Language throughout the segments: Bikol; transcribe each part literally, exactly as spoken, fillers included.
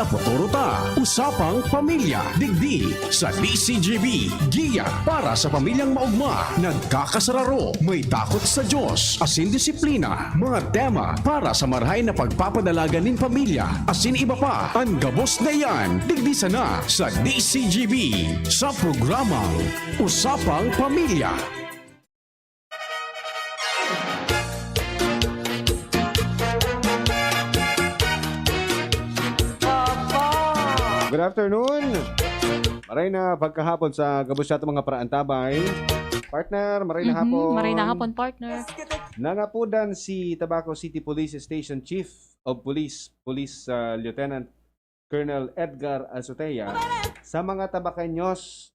Naputuro ta, Usapang Pamilya, digdi sa D C G B. Giya para sa pamilyang maugma, nagkakasararo, may takot sa Diyos, asin disiplina. Mga tema para sa marahay na pagpapadalagan nin pamilya, asin iba pa. An gabos na iyan, digdi sana sa D C G B, sa programang Usapang Pamilya. Good afternoon. Maray na pagkahapon sa gabos sa atong mga paraantabay. Partner, maray na Mhm, hapon. Maray na hapon, partner. Nangapodan si Tabaco City Police Station Chief of Police, Police, ah, Lieutenant Colonel Edgar Azotea, sa mga Tabaqueños,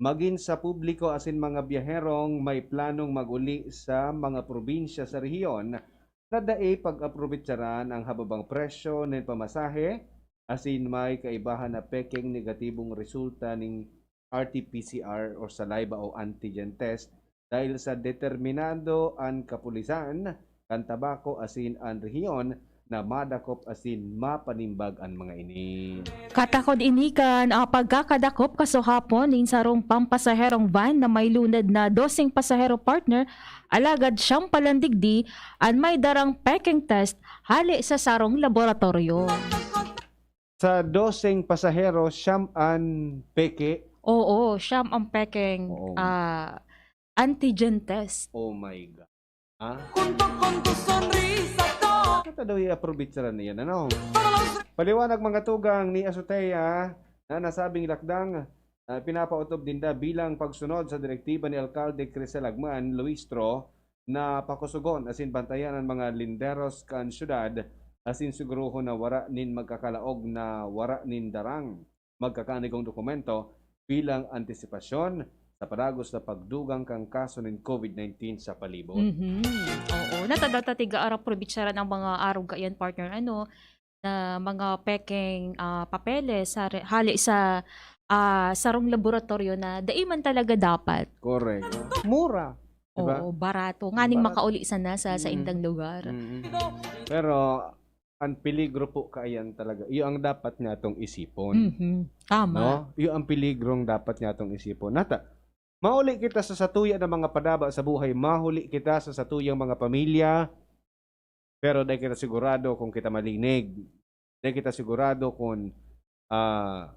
magin sa publiko asin mga biyaherong may planong mag-uli sa mga probinsya sa rehiyon na dai pag-aprobetsaran ang hababang presyo nin pamasahe asin may kaibahan na pekeng negatibong resulta ning R T P C R o saliva o antigen test dahil sa determinado an kapulisan kan Tabaco asin an rehiyon na madakop asin mapanimbag an mga ini. Katakod ini kan, ah, pagkakadakop kasuhapon nin sarong pampasaherong van na may lunad na doseng pasahero, partner, alagad siyam pa lang digdi an may darang pekeng test hale sa sarong laboratoryo. Sa doseng pasahero, siyam an peke. Oo, siyam ang pekeng, Oo. ah, antigen test. Oh my God. Ha? Kuntok kon tu sonrisa to. Kata daw i-aprobetsaran niyan, ano? Paliwanag mga tugang ni Azotea na nasabing lakdang, ah, pinapaotob ninda bilang pagsunod sa direktiba ni Alkalde Crisel Agman Luistro na pakusogon asin bantayan an mga linderos kan syudad asin sigurohon na wara nin magkakalaog na wara nin darang magkakanigong dokumento bilang antisipasyon sa padagos na pagdugang kan kaso nin COVID nineteen sa palibot. Mhm. Oo, natadaw ta tiga arang probinsyara ng mga arog kaiyan, partner, ano, na mga pekeng, ah, papeles sa re-, hali sa, ah, sarong laboratoryo na dai man talaga dapat. Correct. Mura. Diba? Oo, barato. Nganing Barato. makauli sana sa, sa Mm. indang lugar. Mm. Pero, ang peligro po kaiyan talaga, iyo ang dapat niyatong isipon. Mhm. Tama. No? Iyo ang peligrong dapat niyatong isipon. Nata, mauli kita sa satuya na mga padaba sa buhay, mahuli kita sa satuyang mga pamilya, pero dai kita sigurado kung kita malinig. Dai kita sigurado kung, ah,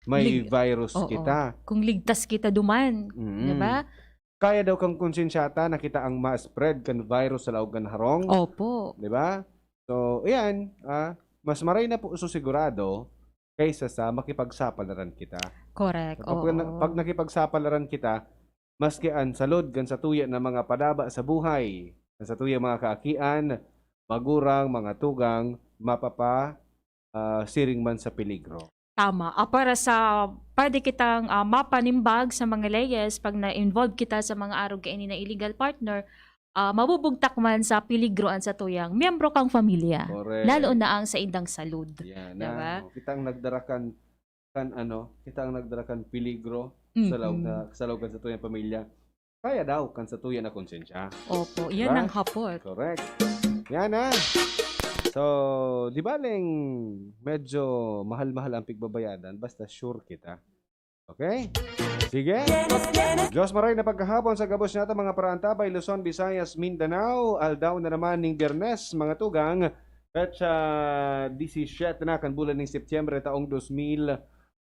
may Lig-, virus oo. kita. Kung ligtas kita duman, Mm. di ba? Kaya daw kan konsensya ta na kita ang ma-spread kan virus sa laog kan harong. Opo. Di ba? So, ayan, ah, mas maray na po susigurado kaysa sa makipagsapalaran kita. Correct, So, pag, oo. pag nakipagsapalaran kita, maski an salud kan satuya na mga padaba sa buhay, kan satuyang mga kaakian, magurang, mga tugang, mapapa-, ah, siring man sa peligro. Tama. Ah, para sa pwede kitang, ah, mapanimbag sa mga leyes pag na-involve kita sa mga arog kaini na illegal, partner, ah, mabubugtak man sa peligro an satuyang miyembro kang pamilya, Correct. lalo na ang sa indang salud, Yan di na. ba? O, kita ang nagdara kan, kan ano, kita ang nagdara kan peligro sa laog Mhm. na, sa laog kan satuyang pamilya. Kaya daw kan satuya na konsensya. Opo, Di yan ba? ang hapot. Correct. Yan na. So, di baling medyo mahal-mahal ang pigbabayadan, basta sure kita. Okay? Sige. Diyos maray na pagkahapon sa gabos nata mga paraantabay, Luzon, Visayas, Mindanao. Aldaw na naman ning Biyernes, mga tugang. Petsa disisiete na kan bulan ning Setyembre taong dos mil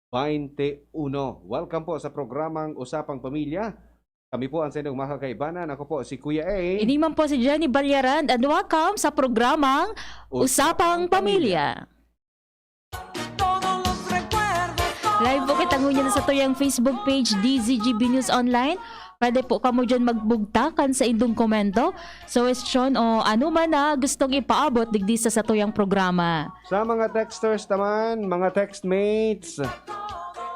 baynte uno. Welcome po sa programang Usapang Pamilya. Kami po ang sa inyong mga kaibanan. Ako po si Kuya A. Ini man po si Jenny Balyarand and welcome sa programang Usapang Pamilya. Live po kita ngunyan sa tuyang Facebook page, D Z G B News Online. Pwede po kamo dyan magbugtakan sa indong komento, suwestyon o ano man na gustong ipaabot digdi sa satuyang programa. Sa mga texters naman, mga textmates,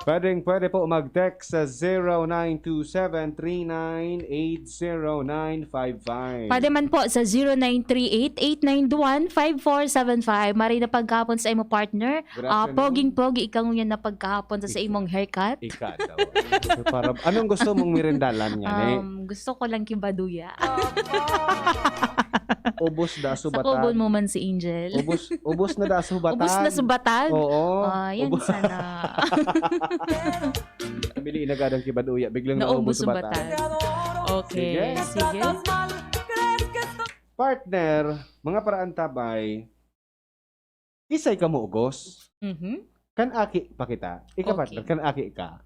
pwedeng pwede po mag-text sa zero nine two seven three nine eight zero nine five five. Pwede man po sa zero nine three eight eight nine one five four seven five. Maray na pagkahapon sa imo, partner. Good Ah, afternoon. poging-pogi ikaw ngunyan na pagkahapon sa, sa Ika-, imong haircut. ika daw. Para, anong gusto mong merindalan yan, eh? Um, gusto ko lang kibaduya. Ubos da Sa subatag. Kubon mo man si Angel. Ubos, ubos na da subatag. Ubos na subatag? Oo. Ah, yan Ubos. Sana. Bili na gadang kibaduya, biglang naubos subatag. Okay, sige. Sige. Partner, mga paraantabay, isay ka mo ugos? Mhm. Kan aki pa kita. Ika partner, Okay. Kan aki ka.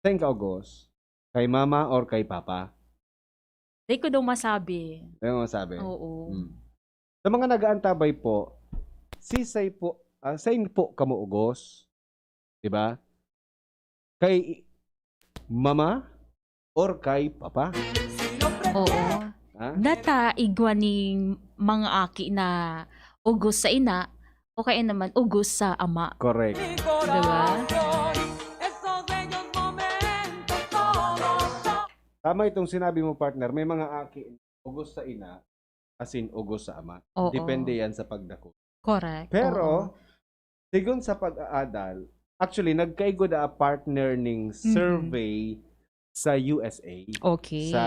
Saan ka ugos? Kay mama or kay papa? Di ko daw masabi. Di mo masabi? Oo. Hmm. Sa mga nag-aantabay po, sisay po, ah, sain po kamo ugos? Di ba? Kay mama or kay papa? Oo. Ha? Nata igwa ning mga aki na ugos sa ina o kaya naman ugos sa ama. Correct. Di ba? Tama itong sinabi mo, partner. May mga aki, ugos sa ina, asin ugos sa ama. Oo. Depende yan sa pagdakop. Correct. Pero, Oo. Sigon sa pag-aadal, actually, nagkaigwa da a partner ning Mm-mm. survey sa U S A, Okay. sa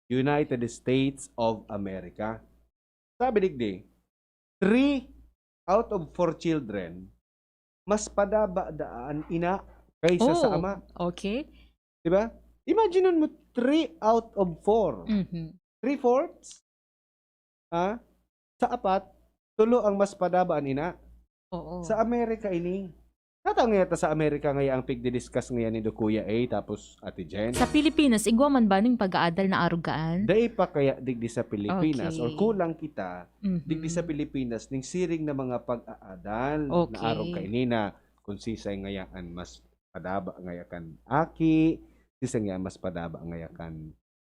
United States of America. Sabi digdi, three out of four children, mas padaba da an ina kaysa sa Oh, ama. Okay. Di ba? Imagine mo, three out of four. Mhm. Three-fourths? Ha? Sa apat, tulo ang mas padaba an ina. Oo. Sa Amerika ini. Nata ngaya ta sa Amerika ngaya ang pigdi-discuss ngaya ni do Kuya A, tapos Ate Jen? Sa Pilipinas, igwa man ba ning pag-aadal na arog kaan? Dai pa kaya digdi sa Pilipinas, or Okay. kulang kita, Mhm. digdi sa Pilipinas, ning siring na mga pag-aadal na Okay. arog kaini na kung sisay ngaya an mas padaba ngaya kan aki, sisay ngaya mas padaba ngaya kan,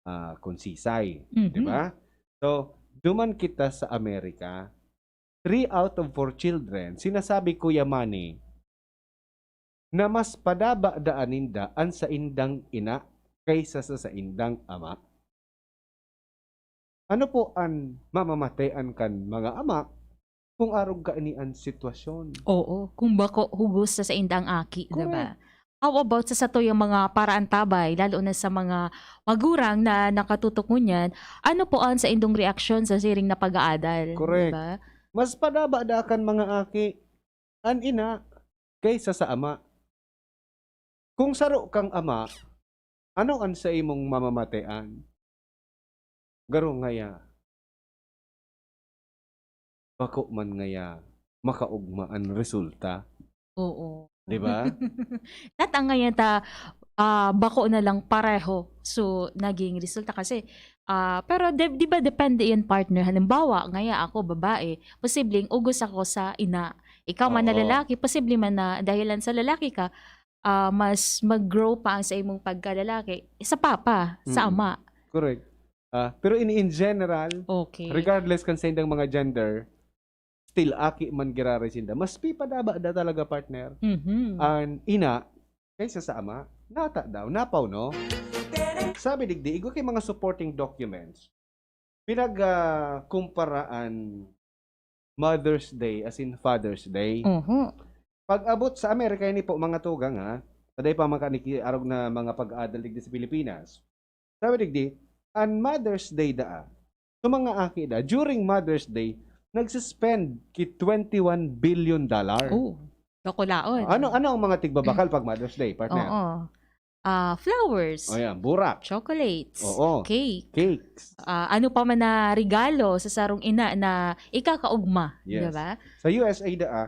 ah, konsisay, Mhm. di ba? So, duman kita sa Amerika, three out of four children, sinasabi, Kuya Manny, na mas padaba daan ninda an saindang ina kaysa sa saindang ama. Ano po an mamamatean kan mga ama kung arog kaini an sitwasyon? Oo, kung bako hugos sa saindang aki, di ba? Correct. How about sa satuyang mga paraantabay, lalo na sa mga magurang na nakatutok ngunyan? Ano po ang saindong reaksyon sa siring na pag-aadal, di Correct. ba? Mas padaba da kan mga aki an ina kaysa sa ama. Kung saro kang ama, ano an saimong mamamatean? Garo ngaya, bako man ngaya makaogma an resulta. Oo. Di ba? Nata ngayon ta, ah, bako na lang pareho. So, naging resulta kasi, ah, pero de-, di ba depende yan, partner? Halimbawa, ngaya ako, babae, posibleng ugos ako sa ina. Ikaw man na Oo. lalaki, posible man na dahilan sa lalaki ka, ah, mas mag-grow pa ang sa imong pagkalalaki sa papa, sa Mm. ama. Correct. Ah, pero in, in general, Okay. regardless kan saindang mga gender, still aki man giraray sinda. Mas pipadaba da talaga, partner, Mhm. an ina kaysa sa ama. Nata daw, napaw, no? Sabi digdi, igwa kay mga supporting documents, pinag, ah, kumpara an Mother's Day, as in Father's Day. Mhm. Pag-abot sa Amerika, ini po, mga tugang, ha? Taday pa man ka nikiarog na mga pag-aadal digdi sa Pilipinas. Sabi digdi, an Mother's Day daa, so mga aki da, during Mother's Day, nagsispend ki twenty-one billion dollar. Oh, dakulaon. Ano, ano ang mga tigbabakal pag Mother's Day, partner? Oo. Ah, flowers. O yan, burak. Chocolates. Oo. Cake. Cakes. Ah, ano pa man na regalo sa sarong ina na ikakaugma, Yes. di ba? Sa U S A daa,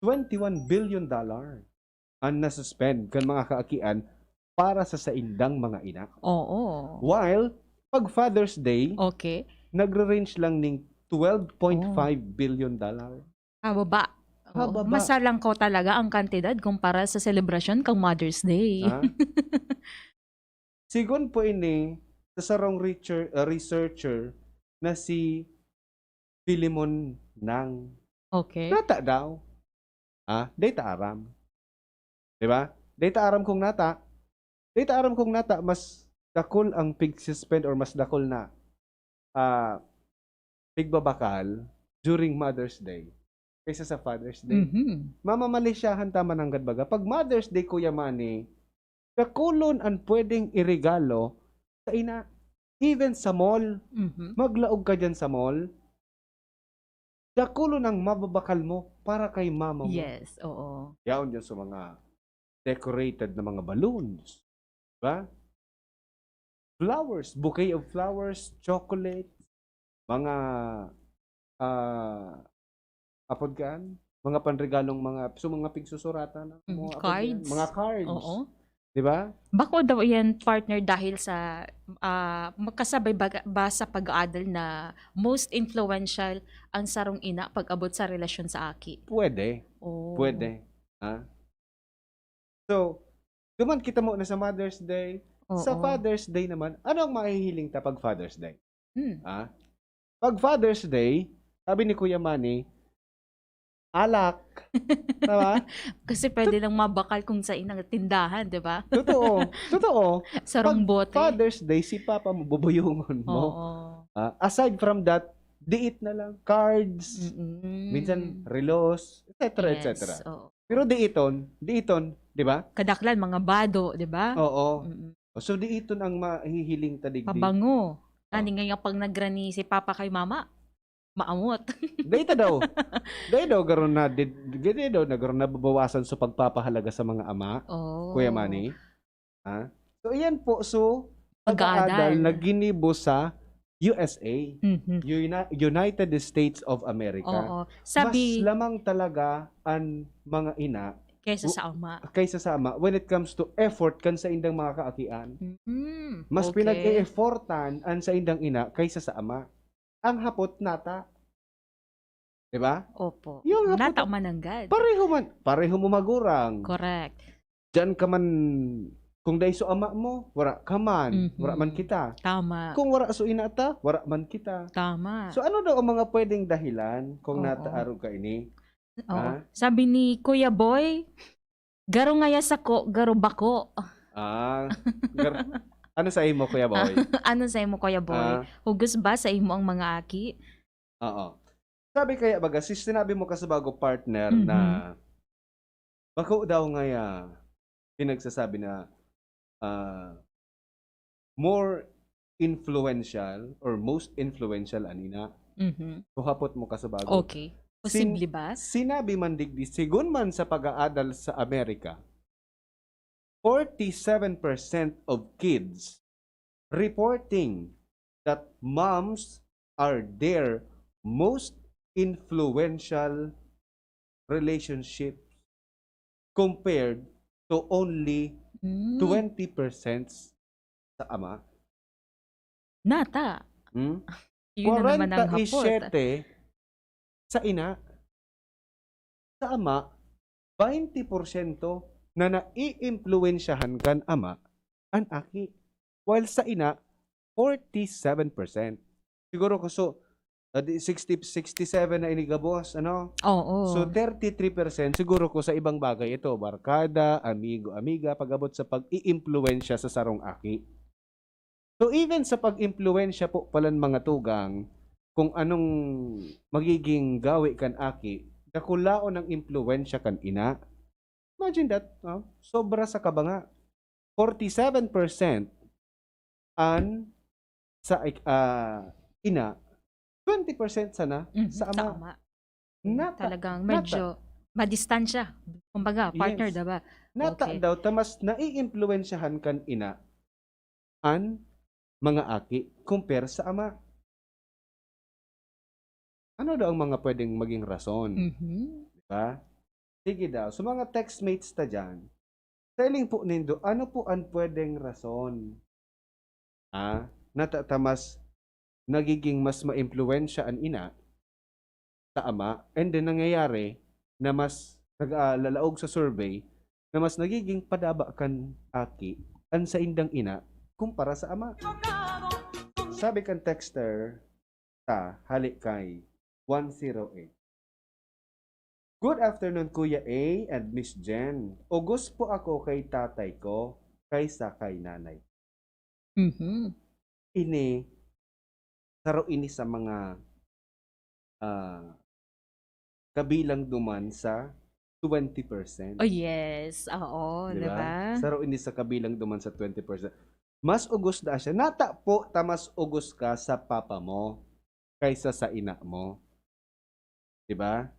twenty-one billion dollar an nasuspend kan mga kaakian para sa saindang mga ina. Oo. While, pag Father's Day, Okay. nagre-range lang ning twelve point five billion dollar. Hababa. Oo. Hababa. Masalangkaw talaga ang kantidad kumpara sa selebrasyon kang Mother's Day. Ha? Sigon po ini sa sarong reacher-, ah, researcher na si Filemon Nang. Okay. Nata daw. Ah, dai ta aram. Di ba? Dai ta aram kung nata. Dai ta aram kung nata mas dakul ang pig-suspend or mas dakul na, ah, pigbabakal during Mother's Day kaysa sa Father's Day. Mhm. Mamamalisyahan ta man nanggad baga. Pag Mother's Day, Kuya Manny, dakulon an pwedeng iregalo sa ina. Even sa mall, Mhm. maglaog ka dyan sa mall, dakulon ang mababakal mo para kay mama mo. Yes, oo. Yaon dyan sa mga decorated na mga balloons. Diba? Flowers, bouquet of flowers, chocolate, mga, ah, apod kaan? Mga panregalong mga, so mga pigsusuratan, Mm, mga, apod kaan? cards. Mga cards. Oo. Diba? Bako daw yan, partner, dahil sa, ah, magkasabay ba, ba sa pag-aadal na most influential ang sarong ina pag-abot sa relasyon sa aki? Pwede. Oh. Pwede. Ha? So, duman kita mo na sa Mother's Day. Sa Oo. Father's Day naman, ano ang mahihiling ta pag Father's Day? Hmm. Ha? Pag Father's Day, sabi ni Kuya Manny, alak. Tama? Kasi pwede lang mabakal kung sa inang tindahan, di ba? Totoo. Totoo. Sarong Pag bote. Father's Day, si Papa mo, bubuyungon mo. Oo. Ah, aside from that, diit na lang, cards, Mm-mm. minsan relos, et cetera, et cetera. Yes, oo. Pero diiton, diiton, di ba? Kadaklan, mga bado, di ba? Oo. Mm-mm. So, diiton ang mahihiling ta digdi. Pabango. Ah. Nani nga pag nagrani si Papa kay Mama, maamot. Dahil daw. Dahil daw, garo na, di, di daw, na garo nababawasan sa pagpapahalaga sa mga ama, Oh. Kuya Manny. Ha? So, iyan po. So, Pag-aadal. pag-aadal na ginibo sa U S A, Mhm. Uni- United States of America. Oo. Sabi, Mas lamang talaga ang mga ina kaysa u- sa ama. kaysa sa ama when it comes to effort kan sa indang mga kaakian. Mm, Mas okay. pinag-e-effortan ang sa indang ina kaysa sa ama. Ang hapot nata. Di ba? Opo. Yung hapot Nata na- mananggad. Pareho man, pareho mo magurang. Correct. Diyan ka man, kung dai so ama mo, wara ka man, Mhm. wara man kita. Tama. Kung wara so ina ta, wara man kita. Tama. So ano daw ang mga pwedeng dahilan kung Oo. nataarog ka ini? Oo. Ha? Sabi ni Kuya Boy, "Garo ngaya sako, garo bako." Ah, gar- ano sa imo, Kuya Boy? Ano sa imo, Kuya Boy? Ah. Hugos ba sa imo ang mga aki? Oo. Sabi kaya baga, si sinabi mo kasi bago, partner, Mhm. na bako daw ngaya pinagsasabi na ah, more influential or most influential an ina. Mhm. So hapot mo ka sa bago. Okay. Posible Sin- ba? Sinabi man digdi, sigun man sa pag-aadal sa Amerika, forty-seven percent of kids reporting that moms are their most influential relationship compared to only Mm. twenty percent sa ama. Nata. Hmm? Yun na naman ang hapot. Kwarenta y siyete sa ina. Sa ama, baynte porsyento na naiimpluwensyahan kan ama an aki. While sa ina, forty-seven percent. Siguro ko so, ah, di, sixty, sixty-seven na ini gabos, ano? Oo. So, thirty-three percent siguro ko sa ibang bagay ito, barkada, amigo, amiga, pag-abot sa pag-iimpluwensya sa sarong aki. So, even sa pag-impluwensya po palan mga tugang, kung anong magiging gawi kan aki, dakulaon ang impluwensya kan ina. Imagine that, no? Sobra sa kabanga. Forty-seven percent an sa ik-, ah, ina, twenty percent sana Mhm, sa sa ama. ama. Nata-, Talagang nata-, medyo madistansya. Kumbaga, partner, Yes. diba? Nata Okay. daw ta mas naiimpluwensyahan kan ina an mga aki compare sa ama. Ano daw ang mga pwedeng maging rason? Mhm. Diba? Sige daw. So, mga textmates ta dyan, sa hiling po nindo, ano po ang pwedeng rason? Ah, na ta-, ta mas nagiging mas maimpluwensya an ina sa ama, and then nangyayari na mas nag-, ah, lalaog sa survey na mas nagiging padaba kan aki an saindang ina kumpara sa ama. Sabi kan texter ta, hali kay one zero eight. "Good afternoon, Kuya A and Miss Jen. Ugos po ako kay tatay ko kaysa kay nanay." Mhm. Ini, saro ini sa mga, ah, kabilang duman sa twenty percent. Oh, yes. Oo, Di di ba? ba? Saro ini sa kabilang duman sa twenty percent. Mas ugos daa siya. Nata po ta mas ugos ka sa papa mo kaysa sa ina mo. Di ba?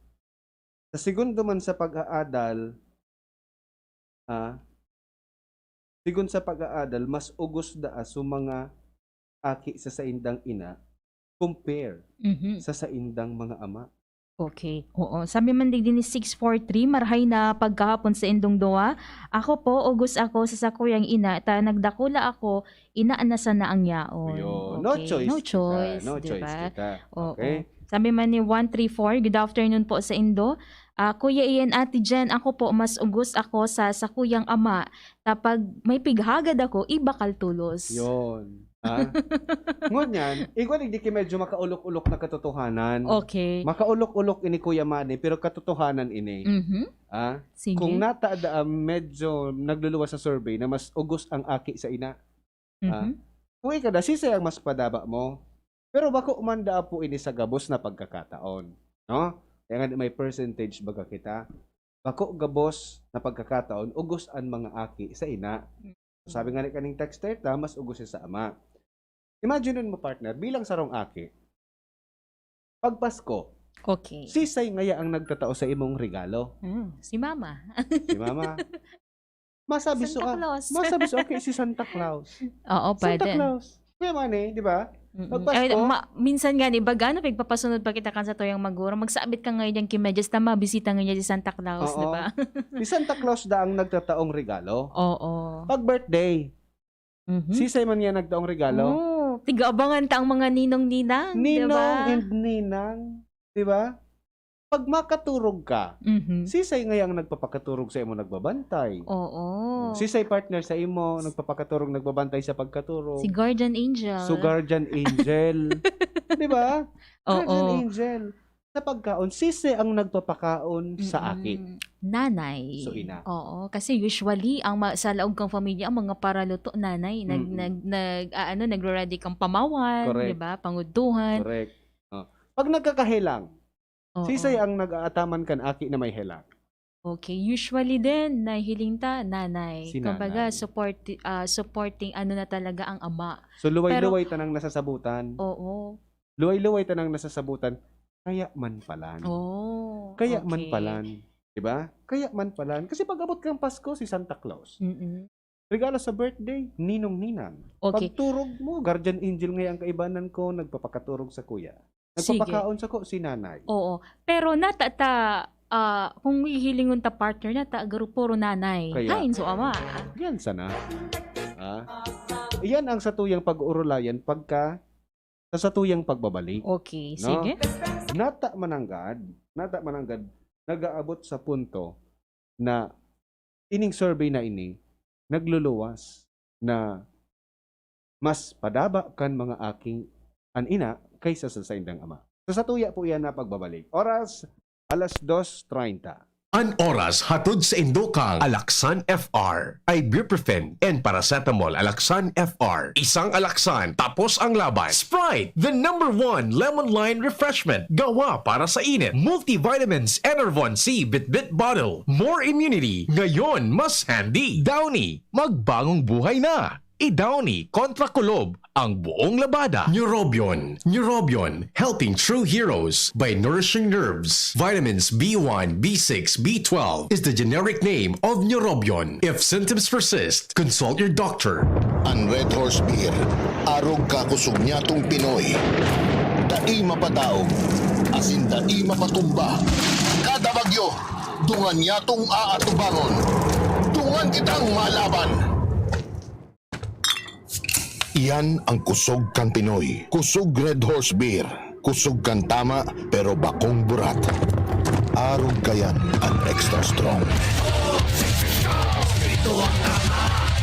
Sa segundo man sa pag-aadal, ah, segun sa pag-aadal, mas ugos daa so mga aki sa saindang ina compare Mhm. sa saindang mga ama. Okay. Oo. Sabi man digdi ni six four three, "Marhay na pagkahapon sa indong duwa. Ako po, ugos ako sa sakuyang ina, ta nagdakula ako, ina na sana ang yaon." Yun. No Okay. choice No kita. choice, No di choice ba? kita. Oo. Okay? Sabi man ni one three four, "Good afternoon po sa indo. Ah, Kuya Ian, Ate Jen, ako po, mas ugos ako sa sakuyang ama. Ta pag may pighagad ako, ibakal tolos." Yun. Ha? Ngunyan, igwa digdi ki medyo makaulok-ulok na katotohanan. Okay. Makaulok-ulok ini, Kuya Manny, pero katotohanan ini. Mhm. Ah, Sige. kung nata daa medyo nagluluwas sa survey na mas ugos ang aki sa ina, ah, Mhm. kung ika da, sisay ang mas padaba mo. Pero bako man daa po ini sa gabos na pagkakataon, no? Kaya nga may percentage baga kita. Bako gabos na pagkakataon, ugos an mga aki sa ina. Mm. Sabi nga ni kaning texter ta, mas ugos siya sa ama. Imagine mo, partner, bilang sarong aki, pag Pasko, Okay. sisay ngaya ang nagtatao sa imong regalo? Hmm, si mama. Si mama. Masabi Santa so, ah, Claus. masabi so, okay, si Santa Claus. Oo, Santa pwede. Claus. Kuya Manny, di ba? Mm-mm. Pag Pasko, Eh, ma-, minsan nga, di ba, gano pigpapasunod pa kita kan sa tuyang maguro? Magsabit ka ngayon yung kimedyas na mabisita ngayon si Santa Claus, di Oo. ba? Si Santa Claus da ang nagtataong regalo. Oo. Pag birthday, Mhm. sisay man niya nagtaong regalo? Oh, tig-aabangan ta ang mga ninong-ninang, di Ninong ba? and ninang, di ba? Pag makaturog ka, Mhm. sisay ngaya ang nagpapakaturog sa imo, nagbabantay? Oo. Sisay partner sa imo, nagpapakaturog, nagbabantay sa pagkaturog? Si guardian angel. So, guardian angel. Di ba? Guardian Oo. angel. Sa pagkaon, sisay ang nagpapakaon sa aki? Mm-mm. Nanay. So, ina. Oo, kasi usually, ang ma-, sa laog kang pamilya, ang mga paraluto, nanay. Nag-, Mm-mm. nag-, nag-, ah, ano, nagre-ready kang pamawan, Correct. di ba? Pangudtuhan. Correct. Oh. Pag nagkakahelang, Oo. sisay ang nag-aataman kan aki na may helang? Okay. Usually din, nahiling ta, nanay. Si Kumbaga, nanay. support-, ah, supporting ano na talaga ang ama. So, luway-luway Pero tanang nasasabutan. Oo. Luway-luway tanang nasasabutan. Kaya man palan. Oh, Kaya man okay. palan. Di ba? Kaya man palan. Kasi pag abot kang Pasko, si Santa Claus. Mm-mm. Regalo sa birthday, ninong-ninang. Okay. Pagturog mo, guardian angel ngaya ang kaibanan ko, nagpapakaturog sa kuya. Sige. Nagpapakaon sa ko, si nanay. Oo. Pero nata ta, ah, kung hihilingon ta partner, nata garo puro nanay. Kaya. Hain so ama. Yan sana. Ah? Iyan ang satuyang pag-uurulayan pagka sa satuyang pagbabalik. Okay, No? sige. Nata mananggad, nata mananggad, nag-aabot sa punto na ining survey na ini nagluluwas na mas padaba kan mga aking an ina kaysa sa saindang ama. Sa satuya po iyan na pagbabalik. Oras, alas dos treinta. An oras hatod sa indo kang Alaxan F R, ibuprofen, and paracetamol Alaxan F R. Isang Alaxan, tapos ang laban. Sprite, the number one lemon lime refreshment. Gawa para sa init. Multivitamins, Enervon C, Bitbit Bottle. More immunity, ngayon mas handy. Downy, magbagong buhay na. I-Downy kontra kulob ang buong labada. Neurobion. Neurobion, helping true heroes by nourishing nerves. Vitamins B one, B six, B twelve is the generic name of Neurobion. If symptoms persist, consult your doctor. An Red Horse Beer, arog kakosog nyatong Pinoy. Dai mapadaog, asin dai mapatumba. Kada bagyo, dungan nyatong aatubangon. Dungan kitang malaban. Iyan ang kusog kan Pinoy. Kusog Red Horse Beer. Kusog kan tama, pero bakong burat. Arog kayan an extra strong.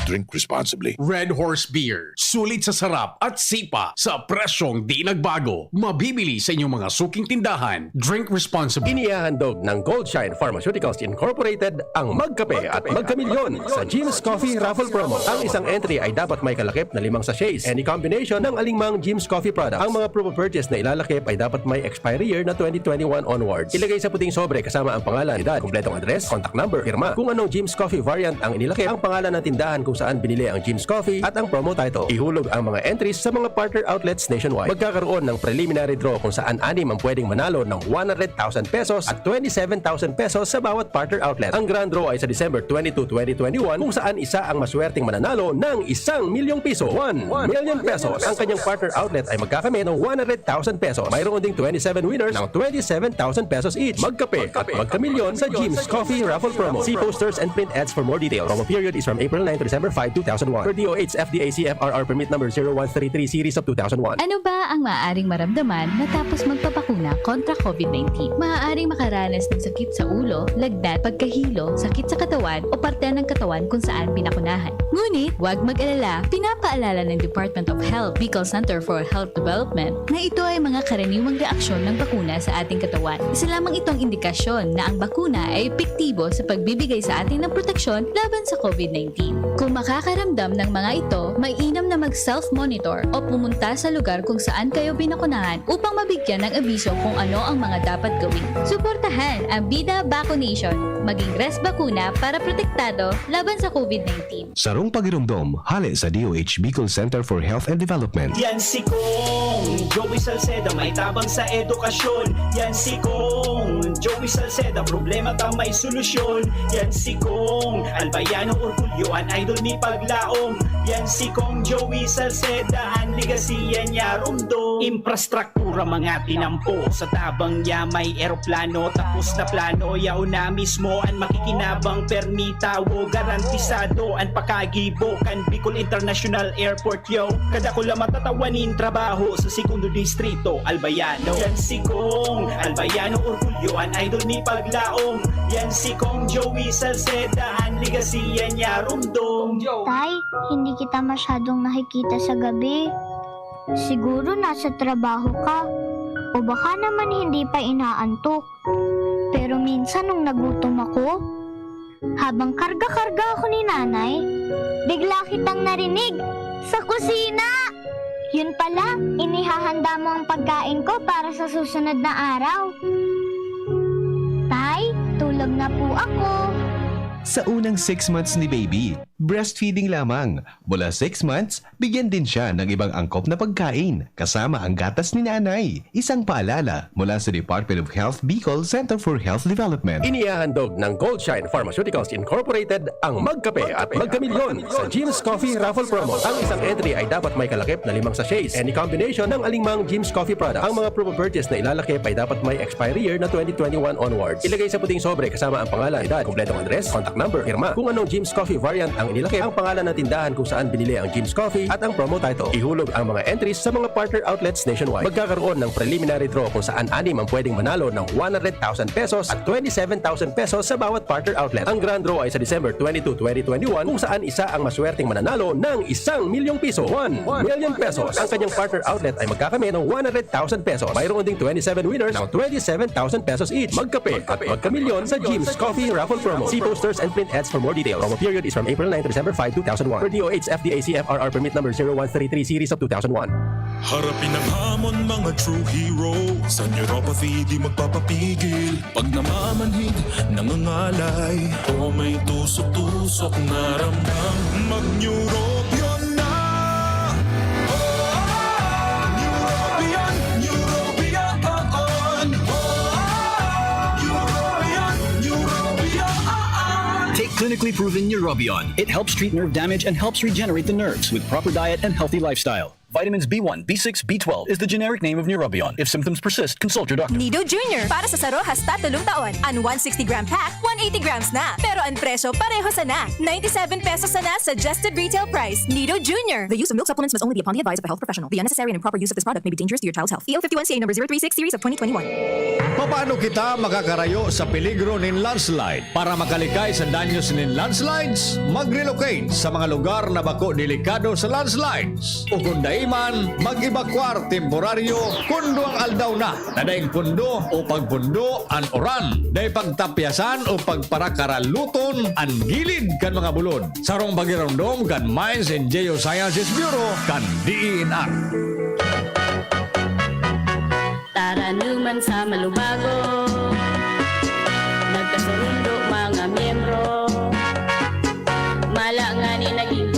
Drink responsibly. Red Horse Beer. Sulit sa sarap at sipa sa presyong di nagbago. Mabibili sa inyong mga suking tindahan. Drink responsibly. Inihahandog ng Goldshine Pharmaceuticals Incorporated ang Magkape at Magkamilyon sa Jim's Coffee Raffle Promo. Ang isang entry ay dapat may kalakip na limang sachets. Any combination ng alingmang Jim's Coffee product. Ang mga promo purchase na ilalakip ay dapat may expiry year na twenty twenty-one onwards. Ilagay sa puting sobre kasama ang pangalan, edad, kumpletong address, contact number, pirma. Kung anong Jim's Coffee variant ang inilakip, ang pangalan ng tindahan kung saan binili ang Jim's Coffee at ang promo title. Ihulog ang mga entries sa mga partner outlets nationwide. Magkakaroon ng preliminary draw kung saan anim ang pwedeng manalo ng one hundred thousand pesos at twenty-seven thousand pesos sa bawat partner outlet. Ang grand draw ay sa December twenty-two, twenty twenty-one, kung saan isa ang maswerteng mananalo ng isang milyong piso. One million pesos. Ang kanyang partner outlet ay magkakamit ng one hundred thousand pesos. Mayroon ding twenty-seven winners ng twenty-seven thousand pesos each. Magkape at magkamilyon sa Jim's Coffee Raffle Promo. See posters and print ads for more details. Promo period is from April nine to December five, two thousand one. Per D O H F D A C F R R permit number zero one three three series of two thousand one. Ano ba ang maaaring maramdaman matapos magpabakuna kontra COVID nineteen? Maaaring makaranas ng sakit sa ulo, lagnat, pagkahilo, sakit sa katawan o parte ng katawan kung saan binakunahan. Ngunit, huwag mag-alala, pinapaalala ng Department of Health, Bicol Center for Health Development, na ito ay mga karaniwang reaksyon ng bakuna sa ating katawan. Isa lamang itong indikasyon na ang bakuna ay epektibo sa pagbibigay sa atin ng proteksyon laban sa COVID nineteen. Kung makakaramdam ng mga ito, mainam na mag-self-monitor o pumunta sa lugar kung saan kayo binakunahan upang mabigyan ng abiso kung ano ang mga dapat gawin. Suportahan ang Bida Vaccination. Maging res bakuna para protektado laban sa COVID nineteen. Sarong pagiromdom, hale sa D O H Bicol Center for Health and Development. Yan si Kong Joey Salceda, may tabang sa edukasyon. Yan si Kong Joey Salceda, problema ta may solusyon. Yan si Kong Albayano Orgulyo, an idol mi paglaom. Yan si Kong Joey Salceda, an legacy yan niya rumdom. Infrastructure Pura mga tinampo sa tabang niya, may eroplano, tapos na plano, yaon na mismo an makikinabang, permi tawo, garantisado an pakagibo kan Bicol International Airport, yo. Kadakula matatawanin trabaho sa segundo distrito, Albayano. Yan si Kong Albayano, orgulyo an idol mi paglaom. Yan si Kong Joey Salceda, an legacy yan niya rumdom. Tay, hindi kita masyadong nakikita sa gabi. Siguro nasa trabaho ka. O baka naman hindi pa inaantok. Pero minsan nung nagutom ako, habang karga-karga ako ni nanay, bigla kitang narinig sa kusina! Yun pala, inihahanda mo ang pagkain ko para sa susunod na araw. Tay, tulog na po ako. Sa unang six months ni baby, breastfeeding lamang. Mula six months, bigyan din siya ng ibang angkop na pagkain, kasama ang gatas ni nanay. Isang paalala mula sa Department of Health Bicol Center for Health Development. Inihahandog ng Goldshine Pharmaceuticals Incorporated ang Magkape at Magkamilyon sa Jim's Coffee Raffle Promo. Ang isang entry ay dapat may kalakip na limang sachets. Any combination ng alingmang Jim's Coffee product. Ang mga proof of purchase na ilalakip ay dapat may expiry year na twenty twenty-one onwards. Ilagay sa puting sobre kasama ang pangalan, edad, kompletong address, contact number, pirma. Kung anong Jim's Coffee variant ang inilakip, ang pangalan ng tindahan kung saan binili ang Jim's Coffee at ang promo title. Ihulog ang mga entries sa mga partner outlets nationwide. Magkakaroon ng preliminary draw kung saan anim ang pwedeng manalo ng one hundred thousand pesos at twenty-seven thousand pesos sa bawat partner outlet. Ang grand draw ay sa December twenty-two, twenty twenty-one, kung saan isa ang maswerteng mananalo ng isang milyong piso. One million pesos. Ang kanyang partner outlet ay magkakamit ng one hundred thousand pesos. Mayroon ding twenty-seven winners ng twenty-seven thousand pesos each. Magkape at magkamilyon sa Jim's Coffee Raffle Promo. See posters and print ads for more details. Promo period is from April nine to December five, two thousand one. Per D O H F D A C F R R permit number zero one three three series of two thousand one. Harapin ang hamon, mga true hero. Sa neuropathy, di magpapapigil. Pag namamanhid, nangangalay, o may tusok-tusok na ramdam, mag-Neurobion na! Oh, Neurobion, Neurobion, oh, oh. Neurobion, Neurobion, oh, oh. Take clinically proven Neurobion. It helps treat nerve damage and helps regenerate the nerves with proper diet and healthy lifestyle. Vitamins B one, B six, B twelve is the generic name of Neurobion. If symptoms persist, consult your doctor. Nido Junior, para sa saro hasta tolong taon. An one sixty gram pack, one eighty grams na. Pero an presyo, pareho sana. Ninety-seven pesos sana suggested retail price. Nido Junior. The use of milk supplements must only be upon the advice of a health professional. The unnecessary and improper use of this product may be dangerous to your child's health. P O fifty-one C A number zero three six series of twenty twenty-one. Papaano kita makakarayo sa peligro nin landslide? Para makalikay sa danyos nin landslides, mag-relocate sa mga lugar na bako delikado sa landslides. O kung dai man, mag-ebakwar temporaryo kun duwang aldaw na na daing pundo o pagpundo an uran. Dai pagtapyasan o pagparakaraluton an gilid kan mga bulod. Sarong pagiromdom kan Mines and Geosciences Bureau kan D E N R. Taranuman sa Malubago, nagkasurundo mga miyembro. Mala ngani naging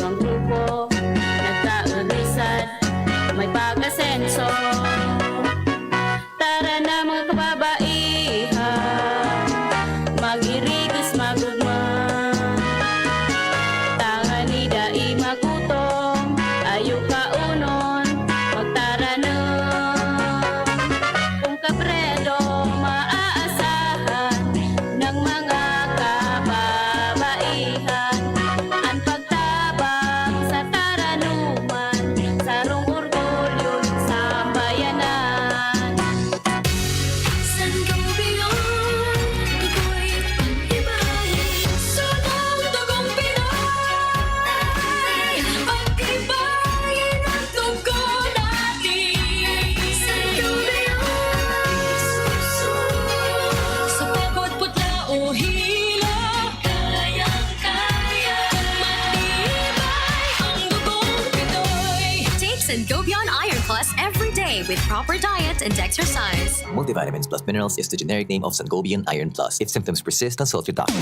Go beyond Iron Plus every day with proper diet and exercise. Multivitamins plus minerals is the generic name of Sangobion Iron Plus. If symptoms persist, consult your doctor.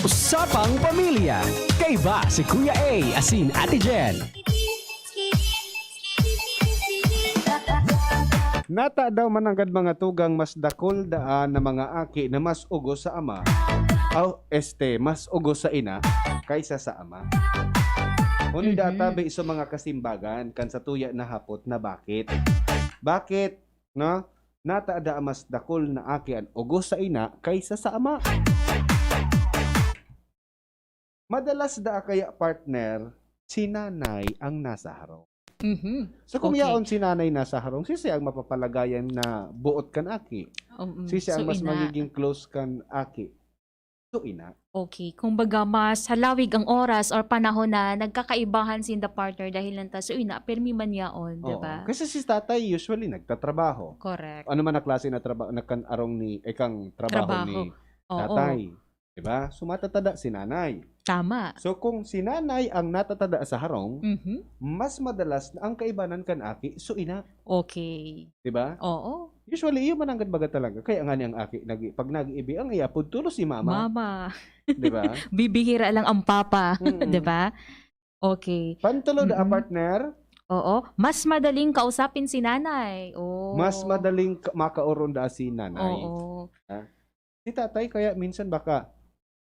Usapang Pamilya. Kaiba si Kuya A asin Ate Jen. Nata daw mananggad mga tugang mas dakul daan na mga aki na mas ugos sa ama, aw, este, mas ugos sa ina kaysa sa ama. Huni da Mhm. tabi sa mga kasimbagan kan sa tuya na hapot na bakit. Bakit? No? Nata da mas dakul na aki an ugos sa ina kaysa sa ama. Madalas da kaya partner, si nanay ang nasa harong. Mhm. So kung Okay. yaon si nanay nasa harong, siya ang mapapalagayan na buot kan aki. Um, Siya ang so mas ina. magiging close kan aki. So ina. Okay. Kumbaga, mas halawig ang oras or panahon na nagkakaibahan sinda partner dahil lang ta. So ina, permi man yaon, di Oo. ba? Kasi si tatay usually nagtatrabaho. Correct. Ano man na klase na trabaho, nagkan-arong ni, eh, kang trabaho, Trabaho. ni Oo. tatay. Di ba? So matatada si nanay. Tama. So kung si nanay ang natatada sa harong, Mhm. mas madalas na ang kaibanan kan aki, so ina. Okay. Di ba? Oo. Usually, iyo man ang baga talaga. Kaya nga ni ang aki, nag, pag nag-iibi, ang iyapod tulo si mama. Mama. Di ba? Bibihira lang ang papa. Mm-mm. Di ba? Okay. Pantulo na, Mm-mm. partner, Oo. Mas madaling kausapin si nanay. Oh. mas madaling ka- makaoron da si nanay. Oo. Si tatay kaya minsan baka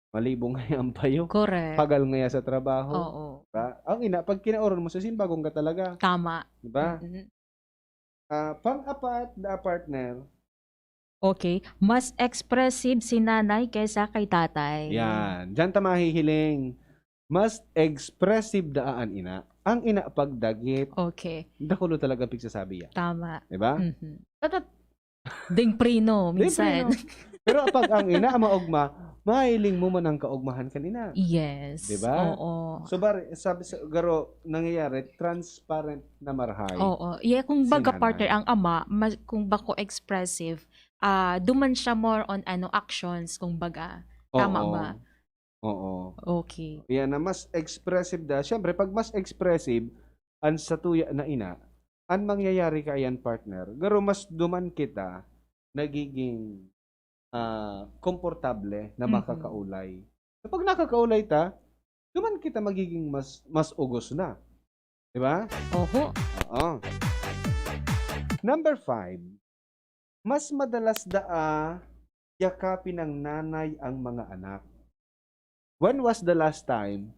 malibong nga ang payo. Correct. Pagal nga sa trabaho. Oo. Diba? Ang ina, pag kinaoron mo, sa simbagong ka talaga. Tama. Diba? Mm-mm. Ah, pang-apat na partner, Okay. Mas expressive si nanay kaysa kay tatay. Yan. Diyan ta mahihiling. Mas expressive daan ina. Ang ina pagdagit, Okay. dakulo talaga pigsasabi yan. Tama. Diba? Mhm. Tatat, ding prino, Di, minsan. prino. Pero pag ang ina maugma, mahiling mo man ang kaugmahan kanina. Yes. Diba? Oo. So, bar, sabi sa garo, nangyayari, transparent na marhay. Oo. Yeah, kung baga Sinanay. Partner, ang ama, mas, kung bako expressive, ah, duman siya more on ano actions, kung baga. Tama Oo. ba? Oo. Okay. Yan na mas expressive da. Siyempre, pag mas expressive, ang satuya na ina, ang mangyayari kaya partner, garo mas duman kita nagiging ah, komportable na Mhm. makakaulay. So, pag nakakaulay ta, duman kita magiging mas mas ugos na. Di ba? Oho. Oo. Number five, mas madalas daa yakapin ng nanay ang mga anak. When was the last time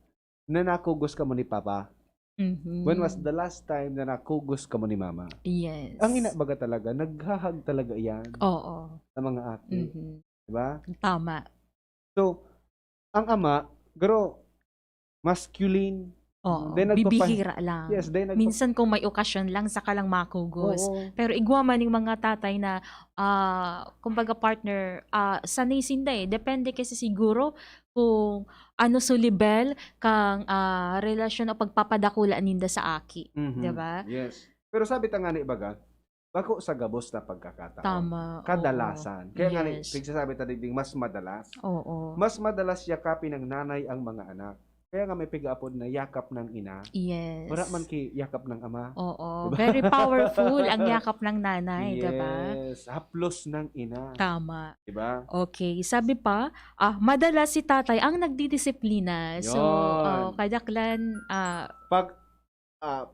na nakugos ka mo ni Papa? Mhm. When was the last time na nakugos ka mo ni Mama? Yes. Ang ina baga talaga, naghahag talaga yan Oo. sa mga aki. Mhm. Di ba? Tama. So, ang ama, garo, masculine. Oo. Then nagpapa- Bibihira lang. Yes, then nagpa- Minsan kung may okasyon lang, saka lang makugos. Oo. Pero igwa man yung mga tatay na, ah, kumbaga partner, ah, sanay sinda eh. Depende kasi siguro kung ano su level kang, ah, relasyon o pagpapadakula ninda sa aki. Mhm. Di ba? Yes. Pero sabi ta nga ni baga, bako sa gabos na pagkakataon. Tama. Oo. Kadalasan. Kaya nga ni, Yes. pigsasabi ta digding mas madalas. Oo. Mas madalas yakapin ng nanay ang mga anak. Kaya nga may pigaapod na yakap ng ina. Yes. Wala man ki yakap ng ama. Oo. Diba? Very powerful ang yakap ng nanay, di ba? Yes. Haplos ng ina. Tama. Di ba? Okay. Sabi pa, ah, madalas si tatay ang nagdidisiplina. So, Yun. ah, kadaklan, ah, Pag, ah,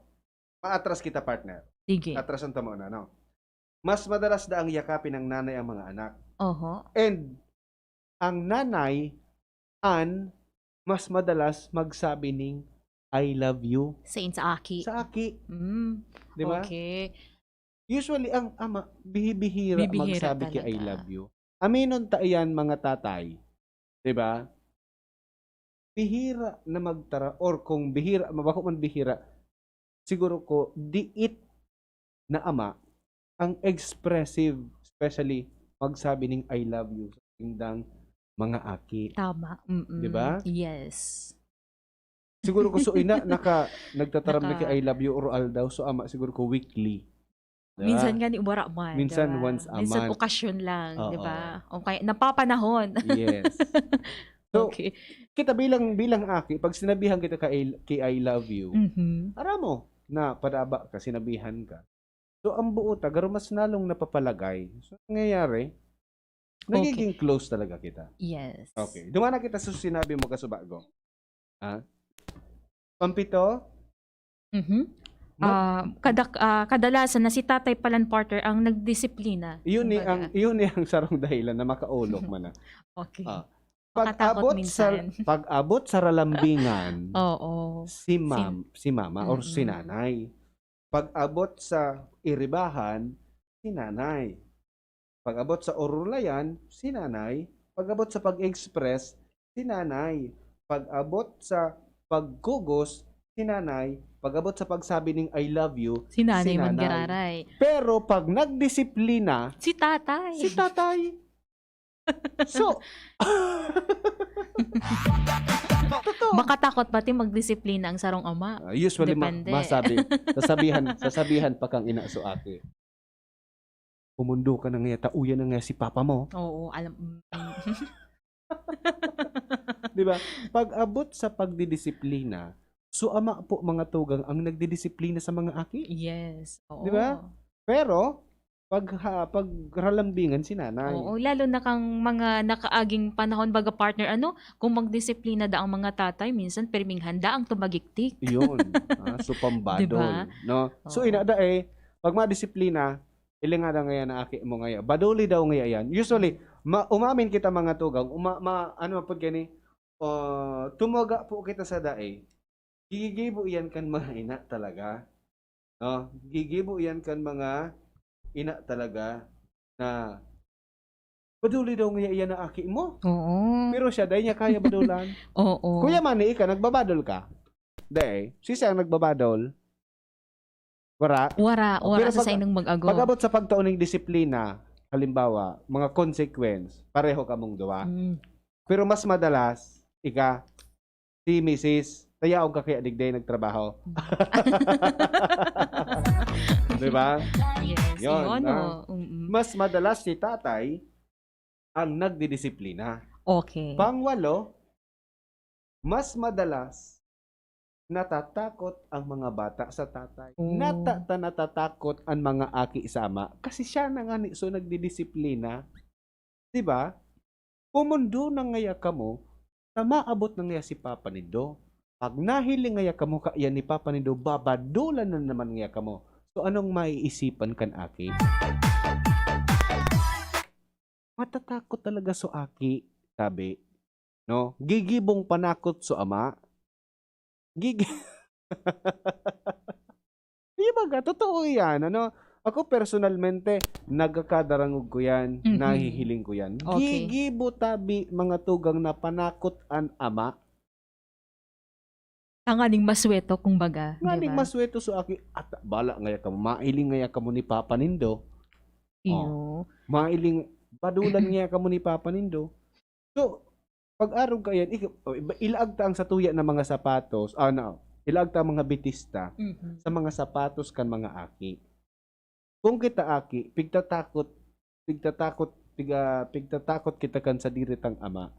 maatras kita, partner. sige. Atrasan ta mo na, no? Mas madalas daang yakapin ng nanay ang mga anak. Oho. And ang nanay, an mas madalas magsabi ning "I love you" Sa in sa aki. sa aki. Mm. Di ba? Okay. Usually, ang ama, bihibihira Bibihira magsabi ki "I talaga. love you." Aminon ta iyan, mga tatay. Di ba? Bihira na magtara, or kung bihira, mabako man bihira, siguro ko, diit na ama, ang expressive, especially magsabi ning "I love you" sa indang mga aki. Tama. Mm-mm. Di ba? Yes. Siguro ko so ina, naka, nagtataram na Naka- ki "I love you" or aldaw, so ama, siguro ko weekly. Di ba? Minsan nga ni wara man. Minsan di ba? once a Minsan month. Okasyon lang, Oo. di ba? O kaya, napapanahon. Yes. So, Okay. kita bilang, bilang aki, pag sinabihan kita ka "I, ki "I love you", Mhm. aram mo, na padaba ka, sinabihan ka. So, ang buo ta, garo mas lalong napapalagay. So, nangyayari, nagiging close talaga kita. Yes. Okay. Duman na kita sa sinabi mo, kasubago. Ha? Pampito? Mhm. Ah, kadak ah, kadalasan na si tatay palan partner ang nagdisiplina. Yun ni ang Kumbaga. Yun ni ang sarong dahilan na makaolok man na. Okay. Ah, Makatakot pag-abot sa minsan. Pag-abot sa ralambingan, Oo. si ma'am, si mama or si Mm-mm. nanay. Pag-abot sa iribahan, si nanay. Pag-abot sa orulayan, si nanay. Pag-abot sa pag-express, si nanay. Pag-abot sa pagkugos, si nanay. Pag-abot sa pagsabi ning "I love you," Si nanay si man nanay. Gararay. Pero pag nagdisiplina, Si tatay. si tatay. So, totoo. Makatakot pati magdisiplina ang sarong ama. Ah, usually, ma- Depende. masabi, sasabihan, sasabihan pa kang ina so aki. Pumundo ka na nga, tauyan na nga si papa mo. Oo, alam. Mm. Di ba? Pag-abot sa pagdidisiplina, so ama po mga tugang ang nagdidisiplina sa mga aki. Yes. Oo. Di ba? Pero, pag, ha, pag ralambingan si nanay. Oo, lalo na kang mga nakaaging panahon, baga partner, ano, kung magdisiplina da ang mga tatay, minsan pirming handa ang tumagiktik. Yun. Ah, so pambadol. Diba? No? So, Oo. Inada eh, pag madisiplina, ilinga daw ngayon na aki mo ngayon. Baduli daw ngayon yan. Usually, ma- umamin kita mga tugang, uma, ma, ano po gani, uh, tumaga po kita sa dae. Gigigibo yan kan mga ina talaga. No? Gigibo yan kan mga ina talaga na baduli daw ngayon yan na aki mo. Oo. Pero siya, dahil niya kaya badulan. Oo. Kuya Manny, ika, nagbabadol ka? Dahil, si siya ang nagbabadol. Wara. Wara, Oh, wara pero sa pag- sainong mag-ago. Pag-abot sa pagtaon ng disiplina, halimbawa, mga consequence, pareho kamong duwa. Mm. Pero mas madalas, ika, si misis, tayaog ka kaya digday nagtrabaho. Di ba? Yes, Yun, yun, ah. Oh. Mm-mm. Mas madalas si tatay ang nagdidisiplina. Okay. Pangwalo, mas madalas natatakot ang mga bata sa tatay. Oh. Nata ta natatakot ang mga aki sa ama kasi siya na nga ni so nagdidisiplina. Di ba? Pumundo na ngaya kamo, ta maabot na ngaya si Papa nindo. Pag nahiling ngaya kamo kaiyan ni Papa nindo, babadolan na naman ngaya kamo. So, anong maiisipan kan aki? Matatakot talaga so aki, sabi. No? Gigibong panakot so ama. Gigi- Di ba ga? Totoo yan. Ano? Ako personalmente, nagkakadarangog ko yan, Mhm. nahihiling ko yan. Okay. Gigibo tabi mga tugang na panakot an ama. Tanganing masweto, kumbaga. Nganing Di ba? Masweto so aki, at bala ngaya kamo, mailing ngaya kamo ni Papa nindo. Iyo. Mailing, badulan ngaya kamo ni Papa nindo. So, pag-arog ka yan, ik- o, iba- ilaag ta ang satuya na mga sapatos, ah, na, ilaag ta ang mga bitista Mhm. sa mga sapatos kan mga aki. Kung kita aki, pigtatakot, pigtatakot, piga, pigtatakot kita kan sadiri tang ama,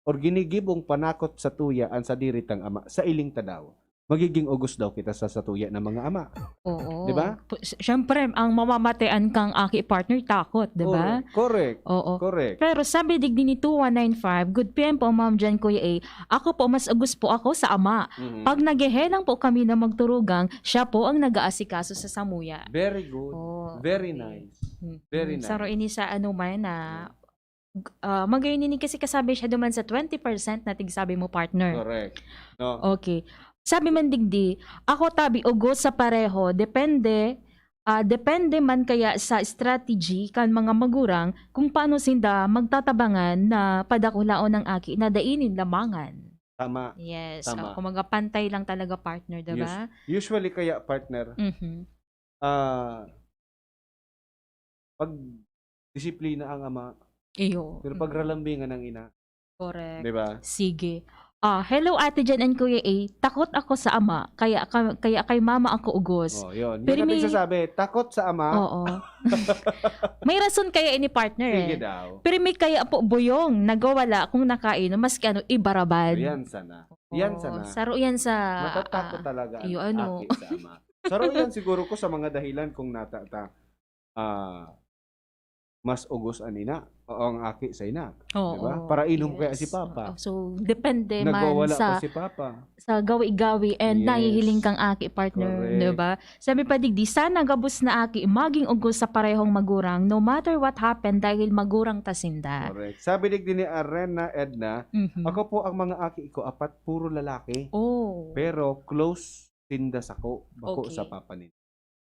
or ginigibong panakot satuya an sadiri tang ama, sa iling ta daw, magiging ugos daw kita sa satuya na mga ama. Oo. Di ba? Pu- s- Siyempre, ang mamamatean kang aki partner, takot, di ba? Correct. Oo. Correct. Pero sabi digdi ni two one nine five, "Good P M po, Ma'am Jan, Kuya A. Ako po, mas ugos po ako sa ama. Mhm. Pag naghehelang po kami na magturugang, siya po ang nag-aasikaso sa samuya." Very good. Oh, Very okay. nice. Hmm. Very Saro nice. ini sa ano man na, ah, magayon ini kasi kasabi siya duman sa twenty percent na tigsabi mo, partner. Correct. No? Okay. Sabi man digdi, ako tabi ugos sa pareho, depende, ah, depende man kaya sa strategy kan mga magurang kung paano sinda magtatabangan na padakulaon ang aki na dai nin lamangan. Tama. Yes. Tama. Ah, kumbaga pantay lang talaga, partner, di ba? Usually kaya, partner, Mhm. ah, pag disiplina ang ama, Iyo. pero pag ralambingan ang ina, Correct. di ba? Sige. Ah, hello Ate Jan and Kuya A. Takot ako sa ama, kaya ka- kaya kay mama ako ugos. Oh, yun. Yun Pero ang may- nagsasabi, takot sa ama. Oo. May rason kaya ini, partner, Sige eh. Daw. Pero may kaya po buyong nagwawala kung nakainom, maski ano, ibarabad. Yan sana. Yan Oo, sana. Saro yan sa... Matatakot ah, talaga ang iyo, ano. Aki sa ama. Saro yan siguro ko sa mga dahilan kung nata ta, ah, mas ugos an ina o ang aki sa ina, di ba? Oo, Parainom kaya si yes. Papa. Oo, so, depende man Nagwawala sa pa si Papa. sa gawi-gawi and Yes. nahihiling kang aki, partner, Correct. di ba? Sabi pa digdi, sana gabos na aki maging ugos sa parehong magurang, no matter what happened, dahil magurang ta sinda. Correct. Sabi digdi ni Arena Edna, Mhm. "Ako po, ang mga aki ko, apat, puro lalaki. Oh. Pero close sinda sako, bako Okay. sa papa nila."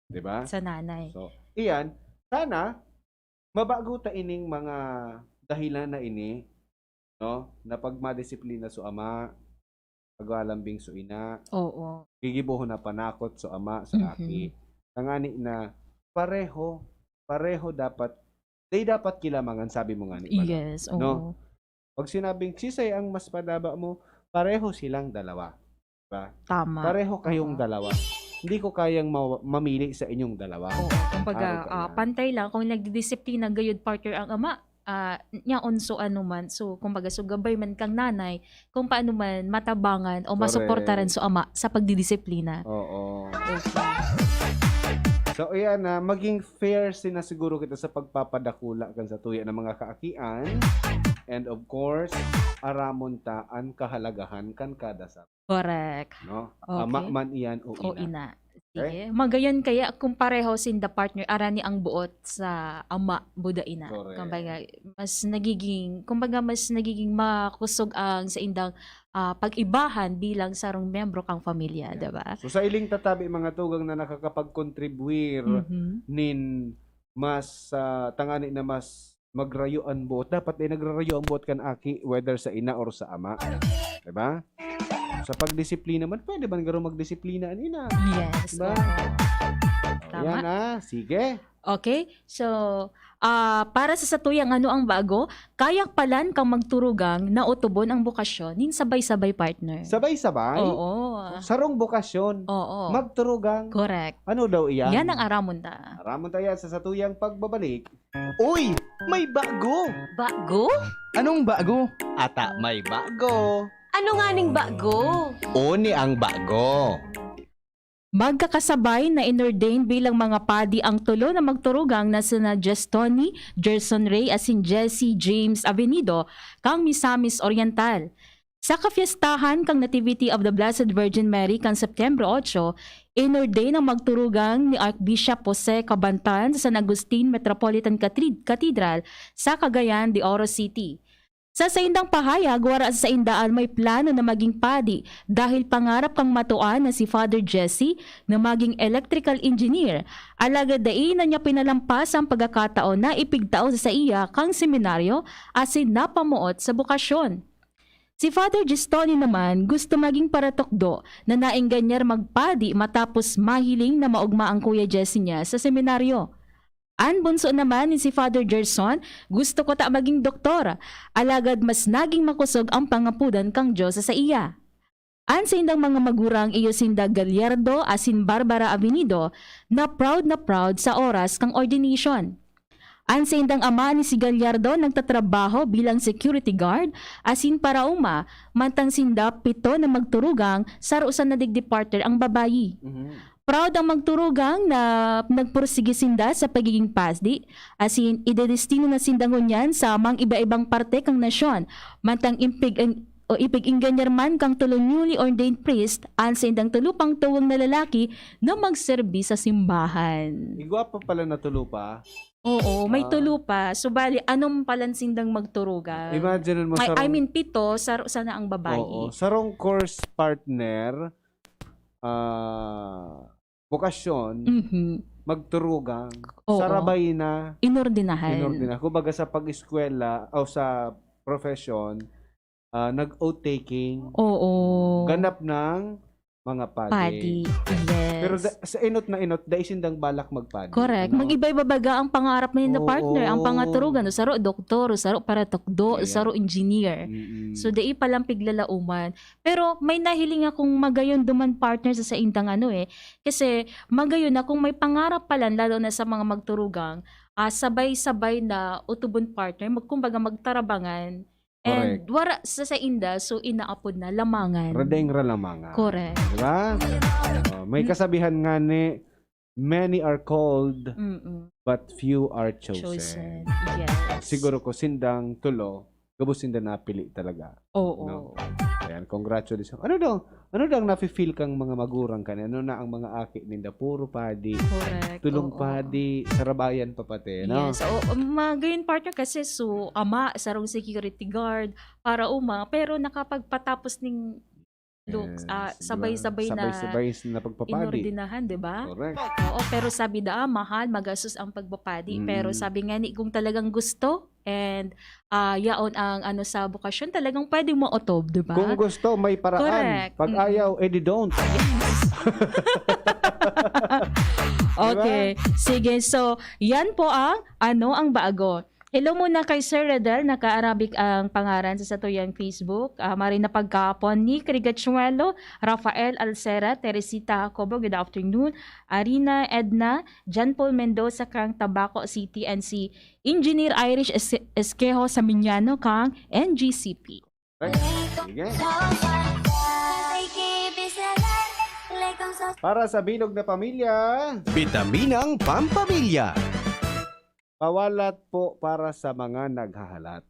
Di ba? Sa nanay. So, iyan, sana mabago ta ining mga dahilan na ini, no? Na pag madisiplina so ama, paglalambing so ina, Oo. gigibohon na panakot so ama sa Mhm. aki. Tangani na pareho, pareho dapat, they dapat kilamangan, sabi mo nga ni pala. Yes, No? oo. Pag sinabing, "Sisay ang mas padaba mo?" Pareho silang dalawa. Diba? Tama. Pareho kayong Oo. dalawa. Hindi ko kayang ma- mamili sa inyong dalawa. Oo, kumbaga, Araw ka ah, na. Pantay lang kung nagdidisiplina gayud, partner, ang ama, ah, niya unso ano man. So, kumbaga, so gabay man kang nanay, kung paano man matabangan o masuportaran Correct. so ama sa pagdidisiplina. Oo. Okay. So, ayan na, maging fair sina siguro kita sa pagpapadakula kan sa tuya ng mga kaakian. And of course, aramon ta an kahalagahan kan kada sa, Correct. no? Okay. Ama man iyan o O ina. ina. Okay? Sige. Magayon kaya kung pareho sinda, partner, arani ang buot sa ama, buda ina. Correct. Kumbaga, mas nagiging, kumbaga, mas nagiging makusog ang sa indang, ah, pag-ibahan bilang sarong miyembro kang pamilya, Yeah. di ba? So, sa iling tatabi, mga tugang na nakakapag-contribute Mhm. nin mas, ah, tangani na mas magrayo ang buot. Dapat ay nagrarayo ang buot kan aki, whether sa ina or sa ama. Diba? Sa pagdisiplina man, pwede man garo magdisiplina ang ina. Yes. Diba? Oo. O, Tama. yan na. Sige. Okay? So, ah, para sa satuyang ano ang bago, kaya palan kang magturugang na utubon ang bokasyon nin sabay-sabay, partner. Sabay-sabay? Oo. Sarong bokasyon. Oo. Magturugang. Correct. Ano daw iyan? Yan ang aramon ta. Aramon ta yan sa satuyang pagbabalik. Uy! May bago! Bago? Anong bago? Ata may bago. Ano nga ning bago? Oni ang bago. Magkakasabay na inordain bilang mga padi ang tulo na magturugang na sina Jestoni, Gerson Ray asin Jesse James Avenido kang Misamis Oriental. Sa kafiestahan kang Nativity of the Blessed Virgin Mary kan September otso, inordain ang magturugang ni Archbishop Jose Cabantan sa San Agustin Metropolitan Cathed- Cathedral sa Cagayan de Oro City. Sa saindang pahayag, wara sa sainda an may plano na maging padi dahil pangarap kang matuan na si Father Jesse na maging electrical engineer. Alagad dai na niya pinalampas ang pagkakataon na ipigtao sa saiya kang seminaryo asin napamoot sa bokasyon. Si Father Gistoni naman gusto maging paratukdo na naengganyan magpadi matapos mahiling na maogma ang Kuya Jesse niya sa seminaryo. An bunso naman ni si Father Gerson, gusto ko ta maging doktor, alagad mas naging makosog ang pangapodan kan Dios sa saiya. An saindang mga magurang iyo sinda Gallardo asin Barbara Avenido na proud na proud sa oras kan ordination. An saindang ama ni si Gallardo nagtatrabaho bilang security guard asin paraoma, mantang sinda pito na magturugang, saro sana digdi partner ang babayi. Mhm. Proud ang magturugang na nagpursige sinda sa pagiging pasdi, asin idedestino na sinda ngunyan sa mang iba-ibang parte kan nasyon, mantang impig-, o ipig-ingganyar man kan tulo newly ordained priest an saindang tulo pang tugang na lalaki na magserbi sa simbahan. Igwa pa pala na tulo pa. Oo, may Ah. tulo pa. Subali, anom palan sindang magturugang. Imagine mo I, sa I mean, pito, saro sana ang babayi. Oo, sarong course partner, ah, bokasyon, Mhm. magturugang, Oo. sarabay na Inordinahan. inordina. Kumbaga sa pag-eskwela o sa profession, ah, nag-oath-taking, Oo. ganap ng mga padi. Padi. Yes. Pero da- sa inot na inot, dai sindang balak magpadi. Correct. Ano? Mag-iba-iba baga ang pangarap na yun na Oo. partner. Ang pangaturog, ano, saro doktor, saro paratukdo, Ayan. saro engineer. Mm-mm. So, dai palang piglalauman. Pero may nahiling akong magayon duman, partner, sa saindang ano eh. Kasi magayon na kung may pangarap palan, lalo na sa mga magturugang, ah, sabay-sabay na utubon, partner, mag-, kumbaga magtarabangan And Correct. wara sa sainda, so inaapod na lamangan. Radeng ra lamangan. Correct. Di ba? Oh, may kasabihan nga ni, "Many are called, Mm-mm. but few are chosen." Chosen. Yes. Siguro ko sindang tulo, gabos sinda napili talaga. Oo. No? Ayan, congratulations. Ano daw? Ano daw ang nafe-feel kang mga magurang kani? Ano na ang mga aki ninda? Puro padi. Correct. Tulong Oo. padi, sarabayan pa pati, no? Yes. O, mga ganyan, partner, kasi so, ama, sarong security guard, para uma, pero nakapagpatapos ning looks, Yes, ah, di ba? sabay-sabay na Sabay-sabay na pagpapadi. inordinahan, di ba? Correct. Oo, pero sabi da, mahal, magastos ang pagpapadi. Pero Mm. sabi nga ni, kung talagang gusto, and ah, yaon ang ano sa bukasyon, talagang pwedeng maotob, di ba? Kung gusto, may paraan. Correct. Pag Mm. ayaw, edi don't. Okay. Sige, so yan po ang ano ang bago. Hello muna kay Sir Redel, naka-Arabic ang pangaran sa satuyang Facebook. Ah, maray na pagkahapon ni Crigachuelo, Rafael Alcera, Teresita Jacobo, good afternoon. Arina Edna, John Paul Mendoza kang Tabaco City, and si Engineer Irish Es- Esquejo Saminiano kang N G C P. Right? Sige. Para sa bilog na pamilya, Bitaminang Pampamilya. pawalat po para sa mga naghahalat.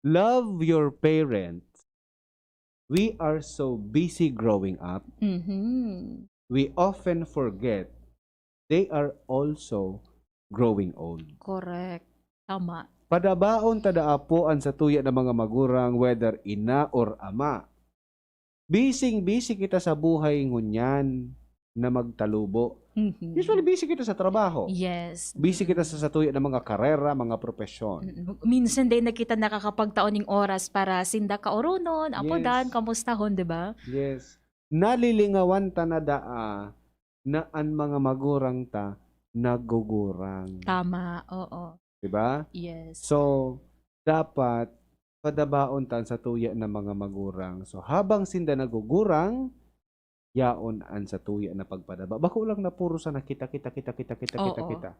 Love your parents. We are so busy growing up, Mhm. we often forget they are also growing old. Correct. Tama. Padabaon ta daa po an satuya na mga magurang, whether ina or ama. Bising-busy kita sa buhay ngunyan na magtalubo. Mhm. Usually, busy kita sa trabaho. Yes. Busy kita sa satuya na mga karera, mga propesyon. Mm, minsan din na kita nakakapagtao ning oras para sinda kaoronon, apodan, Yes. kamustahon, di ba? Yes. Nalilingawan ta na daa na an mga magurang ta nagugurang. Tama, oo. Di ba? Yes. So, dapat padabaon ta an satuya na mga magurang. So, habang sinda nagugurang, yaon an satuya na pagpadaba. Bako lang na puro sana kita, kita, kita, kita, kita, kita, Oo. kita.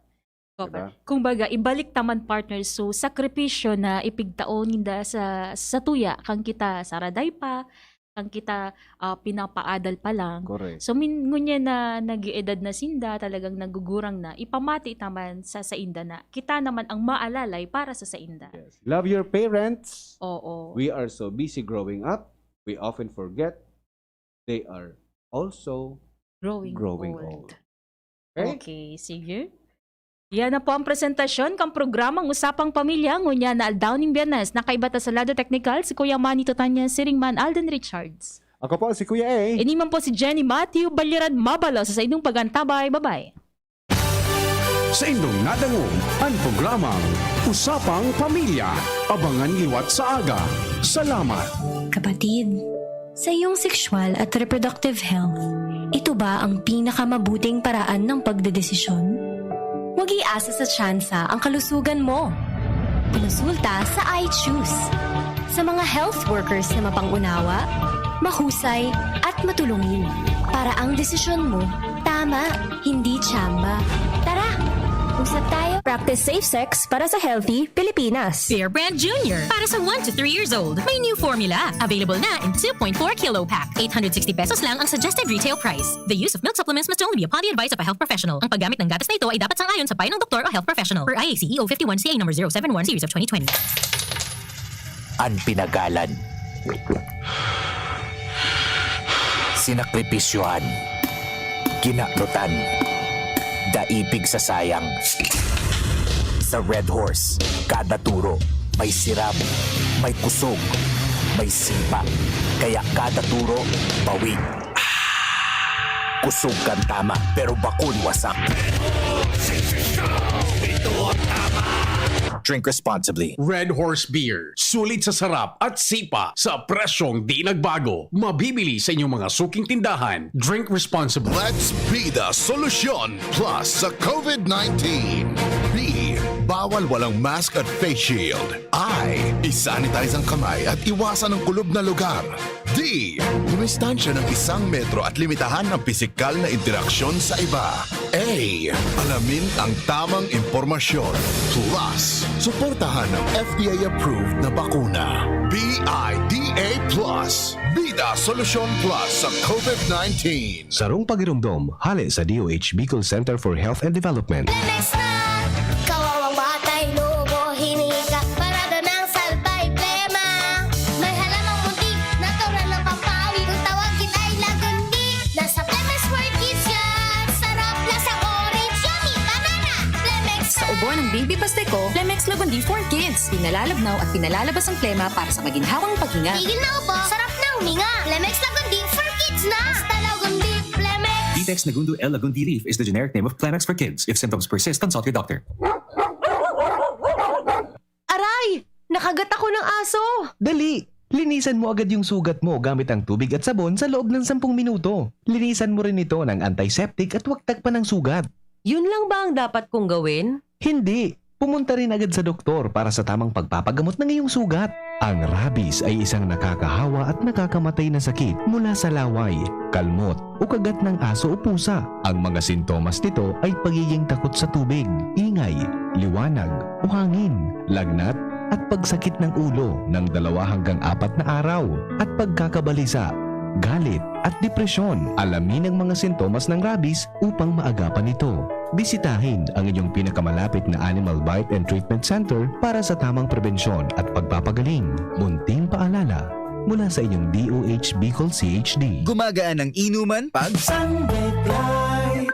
Proper. Diba? Kumbaga, ibalik ta man, partner, so sakripisyo na ipigtao ninda sa satuya, kan kita saraday pa, kan kita ah, pinapaadal pa lang. Correct. So, min, ngunyan na nag-eedad na sinda, talagang nagugurang na, ipamati ta man sa sainda na kita naman ang maalalay para sa sainda. Yes. Love your parents. Oo. We are so busy growing up, we often forget they are also Growing, growing old. old. Okay? Okay, sige. Yan na po ang presentasyon kan programang Usapang Pamilya, ngunyan na aldaw nin Biyernes. Nakaiba ta sa lado teknikal, si Kuya Manny Tutanya, siring man Alden Richards. Ako po si Kuya A. Ini man po si Jenny Matthew Balyeran, mabalos sa inyong pag-antabay. Bye-bye. Sa indong nadangog, ang programang Usapang Pamilya. Abangan liwat sa aga. Salamat. Kapatid, sa iyong sexual at reproductive health, ito ba ang pinakamabuting paraan ng pagdedesisyon? Huwag iasa sa tsansa ang kalusugan mo. Konsulta sa I Choose. Sa mga health workers na mapang-unawa, mahusay at matulungin, para ang desisyon mo tama, hindi tsamba. Tara, usap tayo. Practice safe sex para sa healthy Pilipinas. Bear Brand Junior para sa one to three years old. May new formula. Available na in two point four kilo pack. Eight hundred sixty pesos lang ang suggested retail price. The use of milk supplements must only be upon the advice of a health professional. Ang paggamit ng gatas na ito ay dapat sang-ayon sa payo ng doktor o health professional. Per I A C E O fifty-one C A number zero seven one series of twenty twenty. An pinagalan. Sinakripisyohan. Kinaprotan. Daipig sa sayang. Sa Red Horse, kada turo may sirab, may kusog, may sipa. Kaya kada turo, bawi. Kusog kan tama, pero bakun wasak. Drink responsibly. Red Horse Beer. Sulit sa sarap at sipa sa presyong di nagbago. Mabibili sa inyong mga suking tindahan. Drink responsibly. Let's be the solution plus sa COVID nineteen. Be Awal walang mask at face shield. I. I-sanitize ang kamay at iwasan ang kulob na lugar. D. Dumistansya ng isang metro at limitahan ang pisikal na interaksyon sa iba. A. Alamin ang tamang impormasyon. Plus, suportahan ng F D A-approved na bakuna. B I D A plus. Bida Solusyon Plus sa COVID nineteen. Sarong pagiromdom, hale sa D O H Bicol Center for Health and Development. Lemex na! Kawawang batay, lubo, hinika, para danang salbay, plema. May halamang muntik, natural na pampawi. Kung tawagin ay lagundi, nasa Lemex for Kids yan! Sarap na sa orange, yummy, banana! Lemex Sa na! Ubo ng Baby Pasteco, Lemex Lagundi for Kids. Pinalalabnaw at pinalalabas ang plema para sa maginhawang paghinga. Tigil na ubo, sarap na huminga. Lemex Lagundi for Kids na! Basta Lagundi, Lemex! Vitex Nagundo L Lagundi Leaf is the generic name of Clemex for Kids. If symptoms persist, consult your doctor. Aray! Nakagat ako ng aso! Dali! Linisan mo agad yung sugat mo gamit ang tubig at sabon sa loob ng sampung minuto. Linisan mo rin ito ng antiseptic at huwag tagpan ang sugat. Yun lang ba ang dapat kong gawin? Hindi! Pumunta rin agad sa doktor para sa tamang pagpapagamot ng iyong sugat. Ang rabies ay isang nakakahawa at nakakamatay na sakit mula sa laway, kalmot, o kagat ng aso o pusa. Ang mga sintomas nito ay pagiging takot sa tubig, ingay, liwanag, o hangin, lagnat, at pagsakit ng ulo ng dalawa hanggang apat na araw, at pagkakabalisa, galit, at depresyon. Alamin ang mga sintomas ng rabies upang maagapan ito. Bisitahin ang inyong pinakamalapit na Animal Bite and Treatment Center para sa tamang prebensyon at pagpapagaling. Munting paalala mula sa inyong D O H Bicol C H D. Gumagaan ang inuman pag Sunlight.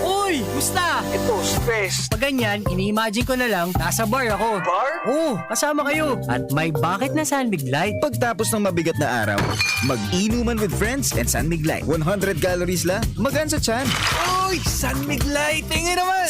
Uy! Musta? Ito, stress. Pag ganyan, ini-imagine ko na lang, nasa bar ako. Bar? Oo, kasama kayo. At may bakit na San Mig Light. Pagtapos ng mabigat na araw, mag-inuman with friends and San Mig Light. One hundred calories lang, magaan sa tiyan. Uy! San Mig Light! Tingin naman!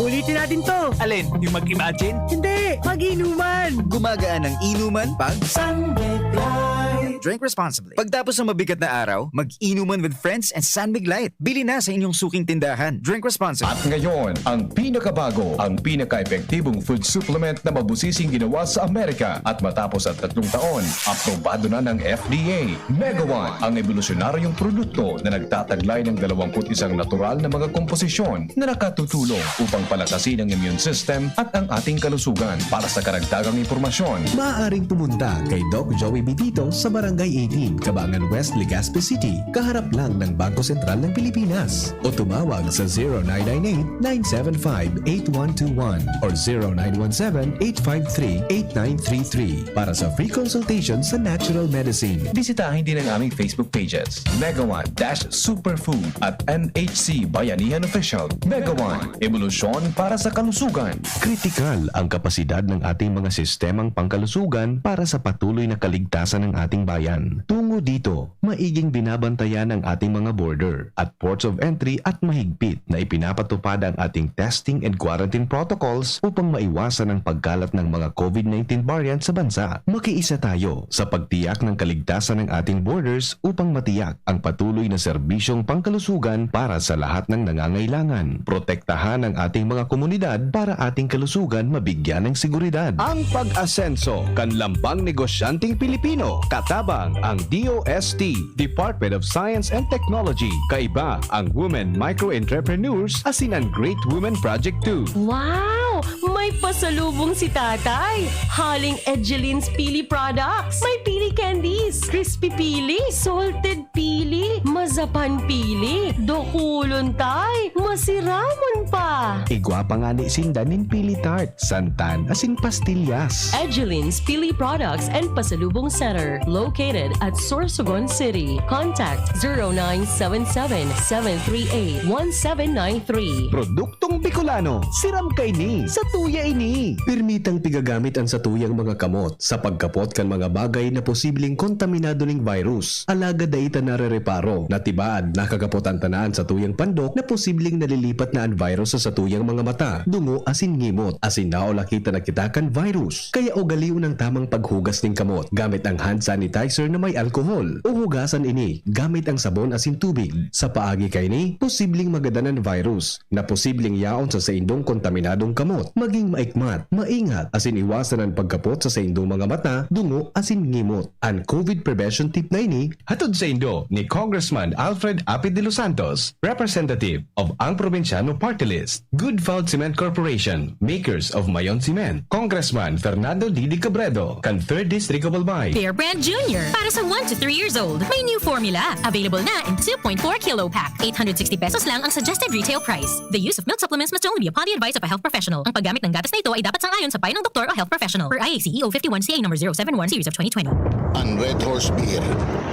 Ulitin natin to. Alin? Yung mag-imagine? Hindi! Mag-inuman! Gumagaan ang inuman pag San Mig Light. Drink responsibly. Pagtapos ng mabigat na araw, mag-inuman with friends and San Mig Light. Bili na sa inyong suking tindahan. Drink responsibly. At ngayon, ang pinakabago, ang pinaka-epektibong food supplement na mabusising ginawa sa Amerika. At matapos ang tatlong taon, aprobado na ng F D A. Megawan, ang ebolusyonaryong produkto na nagtataglay ng dalawampu't isang natural na mga komposisyon na nakatutulong upang palakasin ang immune system at ang ating kalusugan. Para sa karagdagang impormasyon, maaaring pumunta kay Doc Joey Bitito sa Barangay eighteen, Cabangan West, Legazpi City, kaharap lang ng Bangko Sentral ng Pilipinas. O tumawag sa zero nine nine eight, nine seven five, eight one two one or zero nine one seven, eight five three, eight nine three three para sa free consultation sa natural medicine. Bisitahin din ang aming Facebook pages, Megawan dash Superfood at M H C Bayanihan Official. Megawan, ebolusyon para sa kalusugan. Kritikal ang kapasidad ng ating mga sistemang pangkalusugan para sa patuloy na kaligtasan ng ating bayan. Tungo dito, maiging binabantayan ang ating mga border at ports of entry at mahigpit na ipinapatupad ang ating testing and quarantine protocols upang maiwasan ang pagkalat ng mga COVID nineteen variant sa bansa. Makiisa tayo sa pagtiyak ng kaligtasan ng ating borders upang matiyak ang patuloy na serbisyong pangkalusugan para sa lahat ng nangangailangan. Protektahan ang ating mga komunidad para ating kalusugan mabigyan ng seguridad. Ang pag-asenso kan lambang negosyanteng Pilipino, katabang ang D O S T, Department of Science and Technology. Kaiba ang Women Micro Entrepreneurs asin ang Great Women Project two. Wow! May pasalubong si Tatay! Haling Edgeline's Pili Products. May pili candies, crispy pili, salted pili, mazapan pili, dokolon, Tay, masiramon pa! Igwa pa ngani sinda nin pili tart, santan, asin pastillas. Edgeline's Pili Products and Pasalubong Center, located at Sorsogon City. Contact zero nine seven seven, seven three eight, one seven nine three. Produktong Bicolano, siram kaini sa tuya. Kaya ini, pirmitang pigagamit an satuyang mga kamot sa pagkapot kan mga bagay na posibleng kontaminado ning virus. Alagad dai ta narereparo na tibaad nakakapot an tanan satuyang pandok na posibleng nalilipat na an virus sa satuyang mga mata, dungo asin ngimot, asin naulaki ta na kita kan virus. Kaya ugalion ang tamang paghugas ning kamot gamit ang hand sanitizer na may alcohol, o hugasan ini gamit ang sabon asin tubig. Sa paagi kaini, posibleng magadan an virus na posibleng yaon sa saindong kontaminadong kamot. Maging maikmat, maingat, asin iwasan an pagkapot sa saindong mga mata, dungo, asin ngimot. An COVID prevention tip na ini, hatod saindo ni Congressman Alfred Apid de los Santos, representative of Ang Probinsyano Party List, Good Found Cement Corporation, makers of Mayon Cement, Congressman Fernando Didi Cabredo, kan Third District of Albay. Bear Brand Junior, para sa one to three years old. May new formula. Available na in two point four kilo pack. Eight hundred sixty pesos lang ang suggested retail price. The use of milk supplements must only be upon the advice of a health professional. Ang paggamit ng gatas na ito ay dapat sang-ayon sa payo ng doktor o health professional. Per I A C E O fifty-one C A number zero seven one series of twenty twenty. An Red Horse Beer,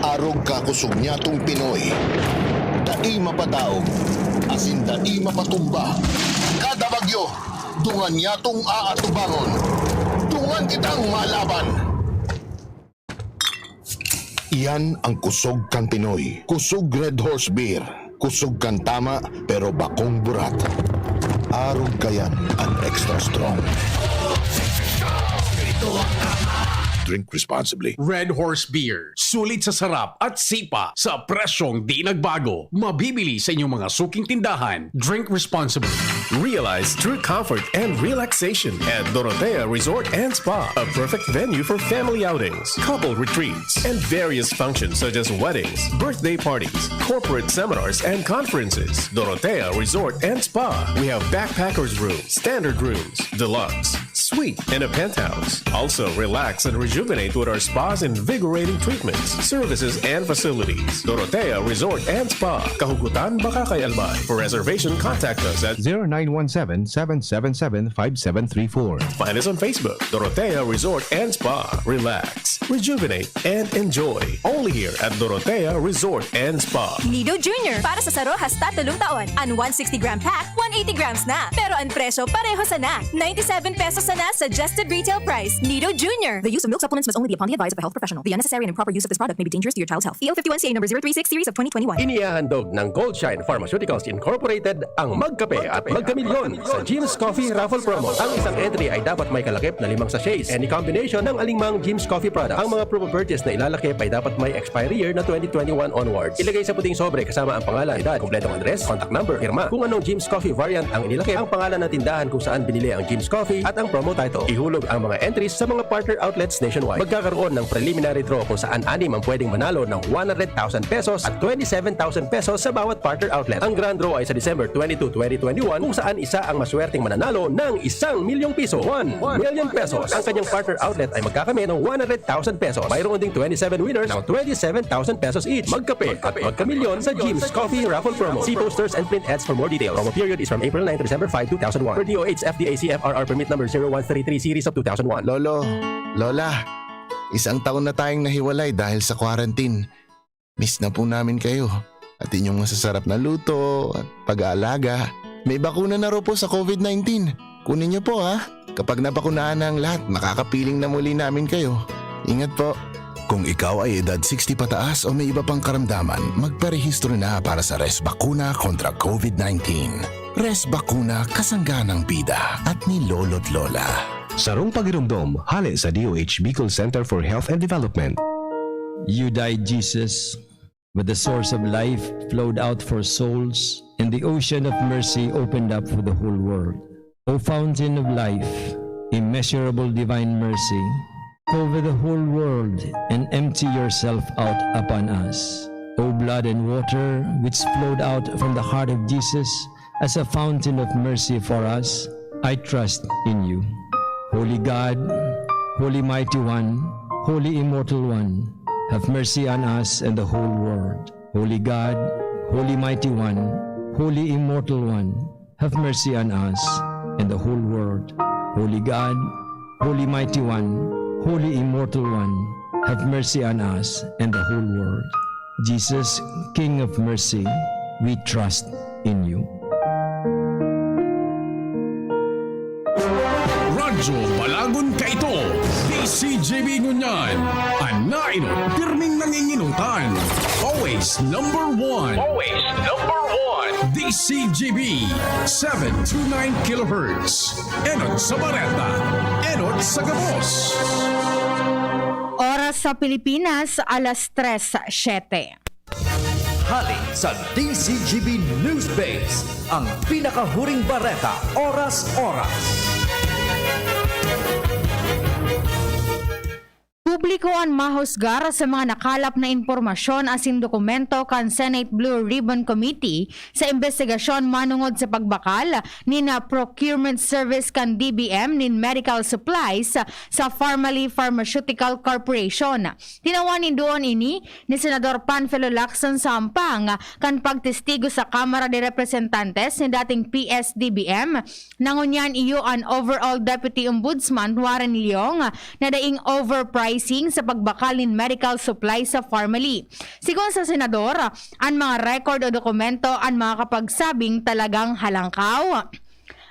arog ka kusog nyatong Pinoy. Dai mapadaog, asin dai mapatumba. Kada bagyo, dungan nyatong aatubangon. Dungan kitang malaban. Iyan ang kusog kan Pinoy. Kusog Red Horse Beer. Kusog kan tama, pero bakong burat. Arog kayan an extra strong. Drink responsibly. Red Horse Beer. Sulit sa sarap at sipa sa presyong di nagbago. Mabibili sa inyong mga suking tindahan. Drink responsibly. Realize true comfort and relaxation at Dorotea Resort and Spa, a perfect venue for family outings, couple retreats, and various functions such as weddings, birthday parties, corporate seminars, and conferences. Dorotea Resort and Spa. We have backpackers room, standard rooms, deluxe, suite, and a penthouse. Also, relax and rejuvenate with our spa's invigorating treatments, services, and facilities. Dorotea Resort and Spa, Kahugutan, Bacacay, Albay. For reservation, contact us at zero nine one seven, seven seven seven, five seven three four. Find us on Facebook, Dorotea Resort and Spa. Relax, rejuvenate, and enjoy. Only here at Dorotea Resort and Spa. Nido Junior, para sa saro hasta tolong taon. An one sixty gram pack, one eighty grams na. Pero an presyo, pareho sana. Ninety-seven pesos sana, suggested retail price. Nido Junior. The use of milk supplements must only be upon the advice of a health professional. The unnecessary and improper use of this product may be dangerous to your child's health. E O fifty-one C A number zero three six series of twenty twenty-one. Inihahandog ng Goldshine Pharmaceuticals Incorporated ang Magkape at Magkamilyon sa Jim's Coffee Raffle Promo. Ang isang entry ay dapat may kalakip na limang sachets. Any combination ng alingmang Jim's Coffee product. Ang mga promo purchase na ilalakip ay dapat may expiry year na twenty twenty-one onwards. Ilagay sa puting sobre kasama ang pangalan, edad, kompletong address, contact number, pirma. Kung anong Jim's Coffee variant ang inilakip, ang pangalan ng tindahan kung saan binili ang Jim's Coffee, at ang promo title. Ihulog ang mga entries sa mga partner outlets nationwide. Magkakaroon ng preliminary draw kung saan anim ang pwedeng manalo ng one hundred thousand pesos at twenty-seven thousand pesos sa bawat partner outlet. Ang grand draw ay sa December twenty-two, twenty twenty-one, kung saan isa ang maswerteng mananalo ng isang milyong piso. One million pesos. Ang kanyang partner outlet ay magkakamit ng one hundred thousand pesos. Mayroon ding twenty-seven winners ng twenty-seven thousand pesos each. Magkape at magkamilyon sa Jim's Coffee Raffle Promo. See posters and print ads for more details. Promo period is from April nine to December five, two thousand one. Per D O H F D A C F R R permit number zero one three three series of two thousand one. Lolo, Lola, isang taon na tayong nahiwalay dahil sa quarantine. Miss na po namin kayo at inyong masasarap na luto at pag-aalaga. May bakuna na raw po sa COVID nineteen. Kunin niyo po, ha. Kapag nabakunahan na ang lahat, makakapiling na muli namin kayo. Ingat po. Kung ikaw ay edad sixty pataas o may iba pang karamdaman, magparehistro na para sa Res Bakuna kontra COVID nineteen. Res Bakuna, kasangga ng bida at ni Lolo't Lola. Sarong pagiromdom, hale sa D O H Bicol Center for Health and Development. You died, Jesus, but the source of life flowed out for souls, and the ocean of mercy opened up for the whole world. O fountain of life, immeasurable divine mercy, cover the whole world and empty yourself out upon us. O blood and water which flowed out from the heart of Jesus as a fountain of mercy for us, I trust in you. Holy God, Holy Mighty One, Holy Immortal One, have mercy on us and the whole world. Holy God, Holy Mighty One, Holy Immortal One, have mercy on us and the whole world. Holy God, Holy Mighty One, Holy Immortal One, have mercy on us and the whole world. Jesus, King of Mercy, we trust in you. So, balagon ka ito. D C G B ngunyan. An nainot, pirming nanginginutan. Always number one. Always number one. D C G B, seven two nine kilohertz. Enot sa bareta. Enot sa gabos. Oras sa Pilipinas, alas tres siyete. Hali sa D C G B News Base, ang pinakahuring bareta, oras-oras. Publiko an mahusgar sa mga nakalap na impormasyon asin dokumento kan Senate Blue Ribbon Committee sa imbestigasyon manungod sa pagbakal nin ah, procurement service kan D B M nin medical supplies sa Farmally Pharmaceutical Corporation. Tinawan nin duon ini ni Senador Panfilo Lacson sa hampang kan pagtestigo sa Kamara de Representantes ni dating P S D B M na ngunyan iyo an overall Deputy Ombudsman Warren Leong na daing overpricing sa pagbakal nin medical supplies sa Farmally. Sigon sa Senador, an mga record o dokumento an makakapagsabing talagang halangkaw.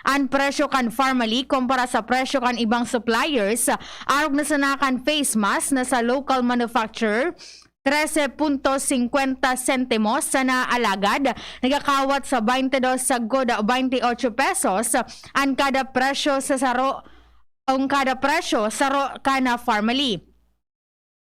An presyo kan Farmally kumpara sa presyo kan ibang suppliers, arog na sana kan face mask na sa local manufacturer, trese punto singkwenta sentimos sana, alagad nagakawat sa baynte dos sagkod baynte otso pesos an kada presyo sa saro, ang kada presyo saro kan Farmally.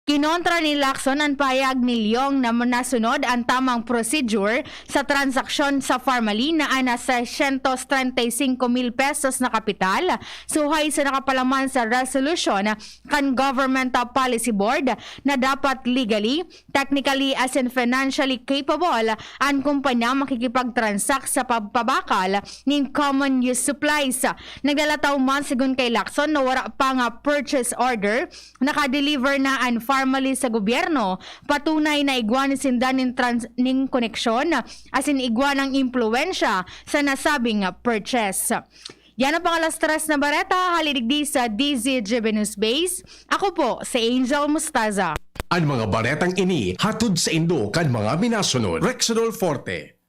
Kinontra ni Lacson an pahayag ni Leong na nasunod an tamang procedure sa transaksyon sa Farmally na an seiscientos treinta y cinco mil pesos na kapital, suhay sa nakapalaman sa resolusyon kan Government Policy Board na dapat legally, technically asin financially capable an kumpanya makikipagtransak sa pagpabakal nin common use supplies. Naglalataw man, sigon kay Lacson, na wara pa nga purchase order, naka-deliver na an Farmally sa gobyerno, patunay na igwa ni sinda nin, trans, nin koneksyon asin igwa nang impluwensya sa nasabing purchase. Yan ang pang alas tres na bareta, hali digdi sa D Z G B News Base. Ako po, si Angel Mustaza. An mga baretang ini hatod saindo kan mga minasunod. Rexidol Forte,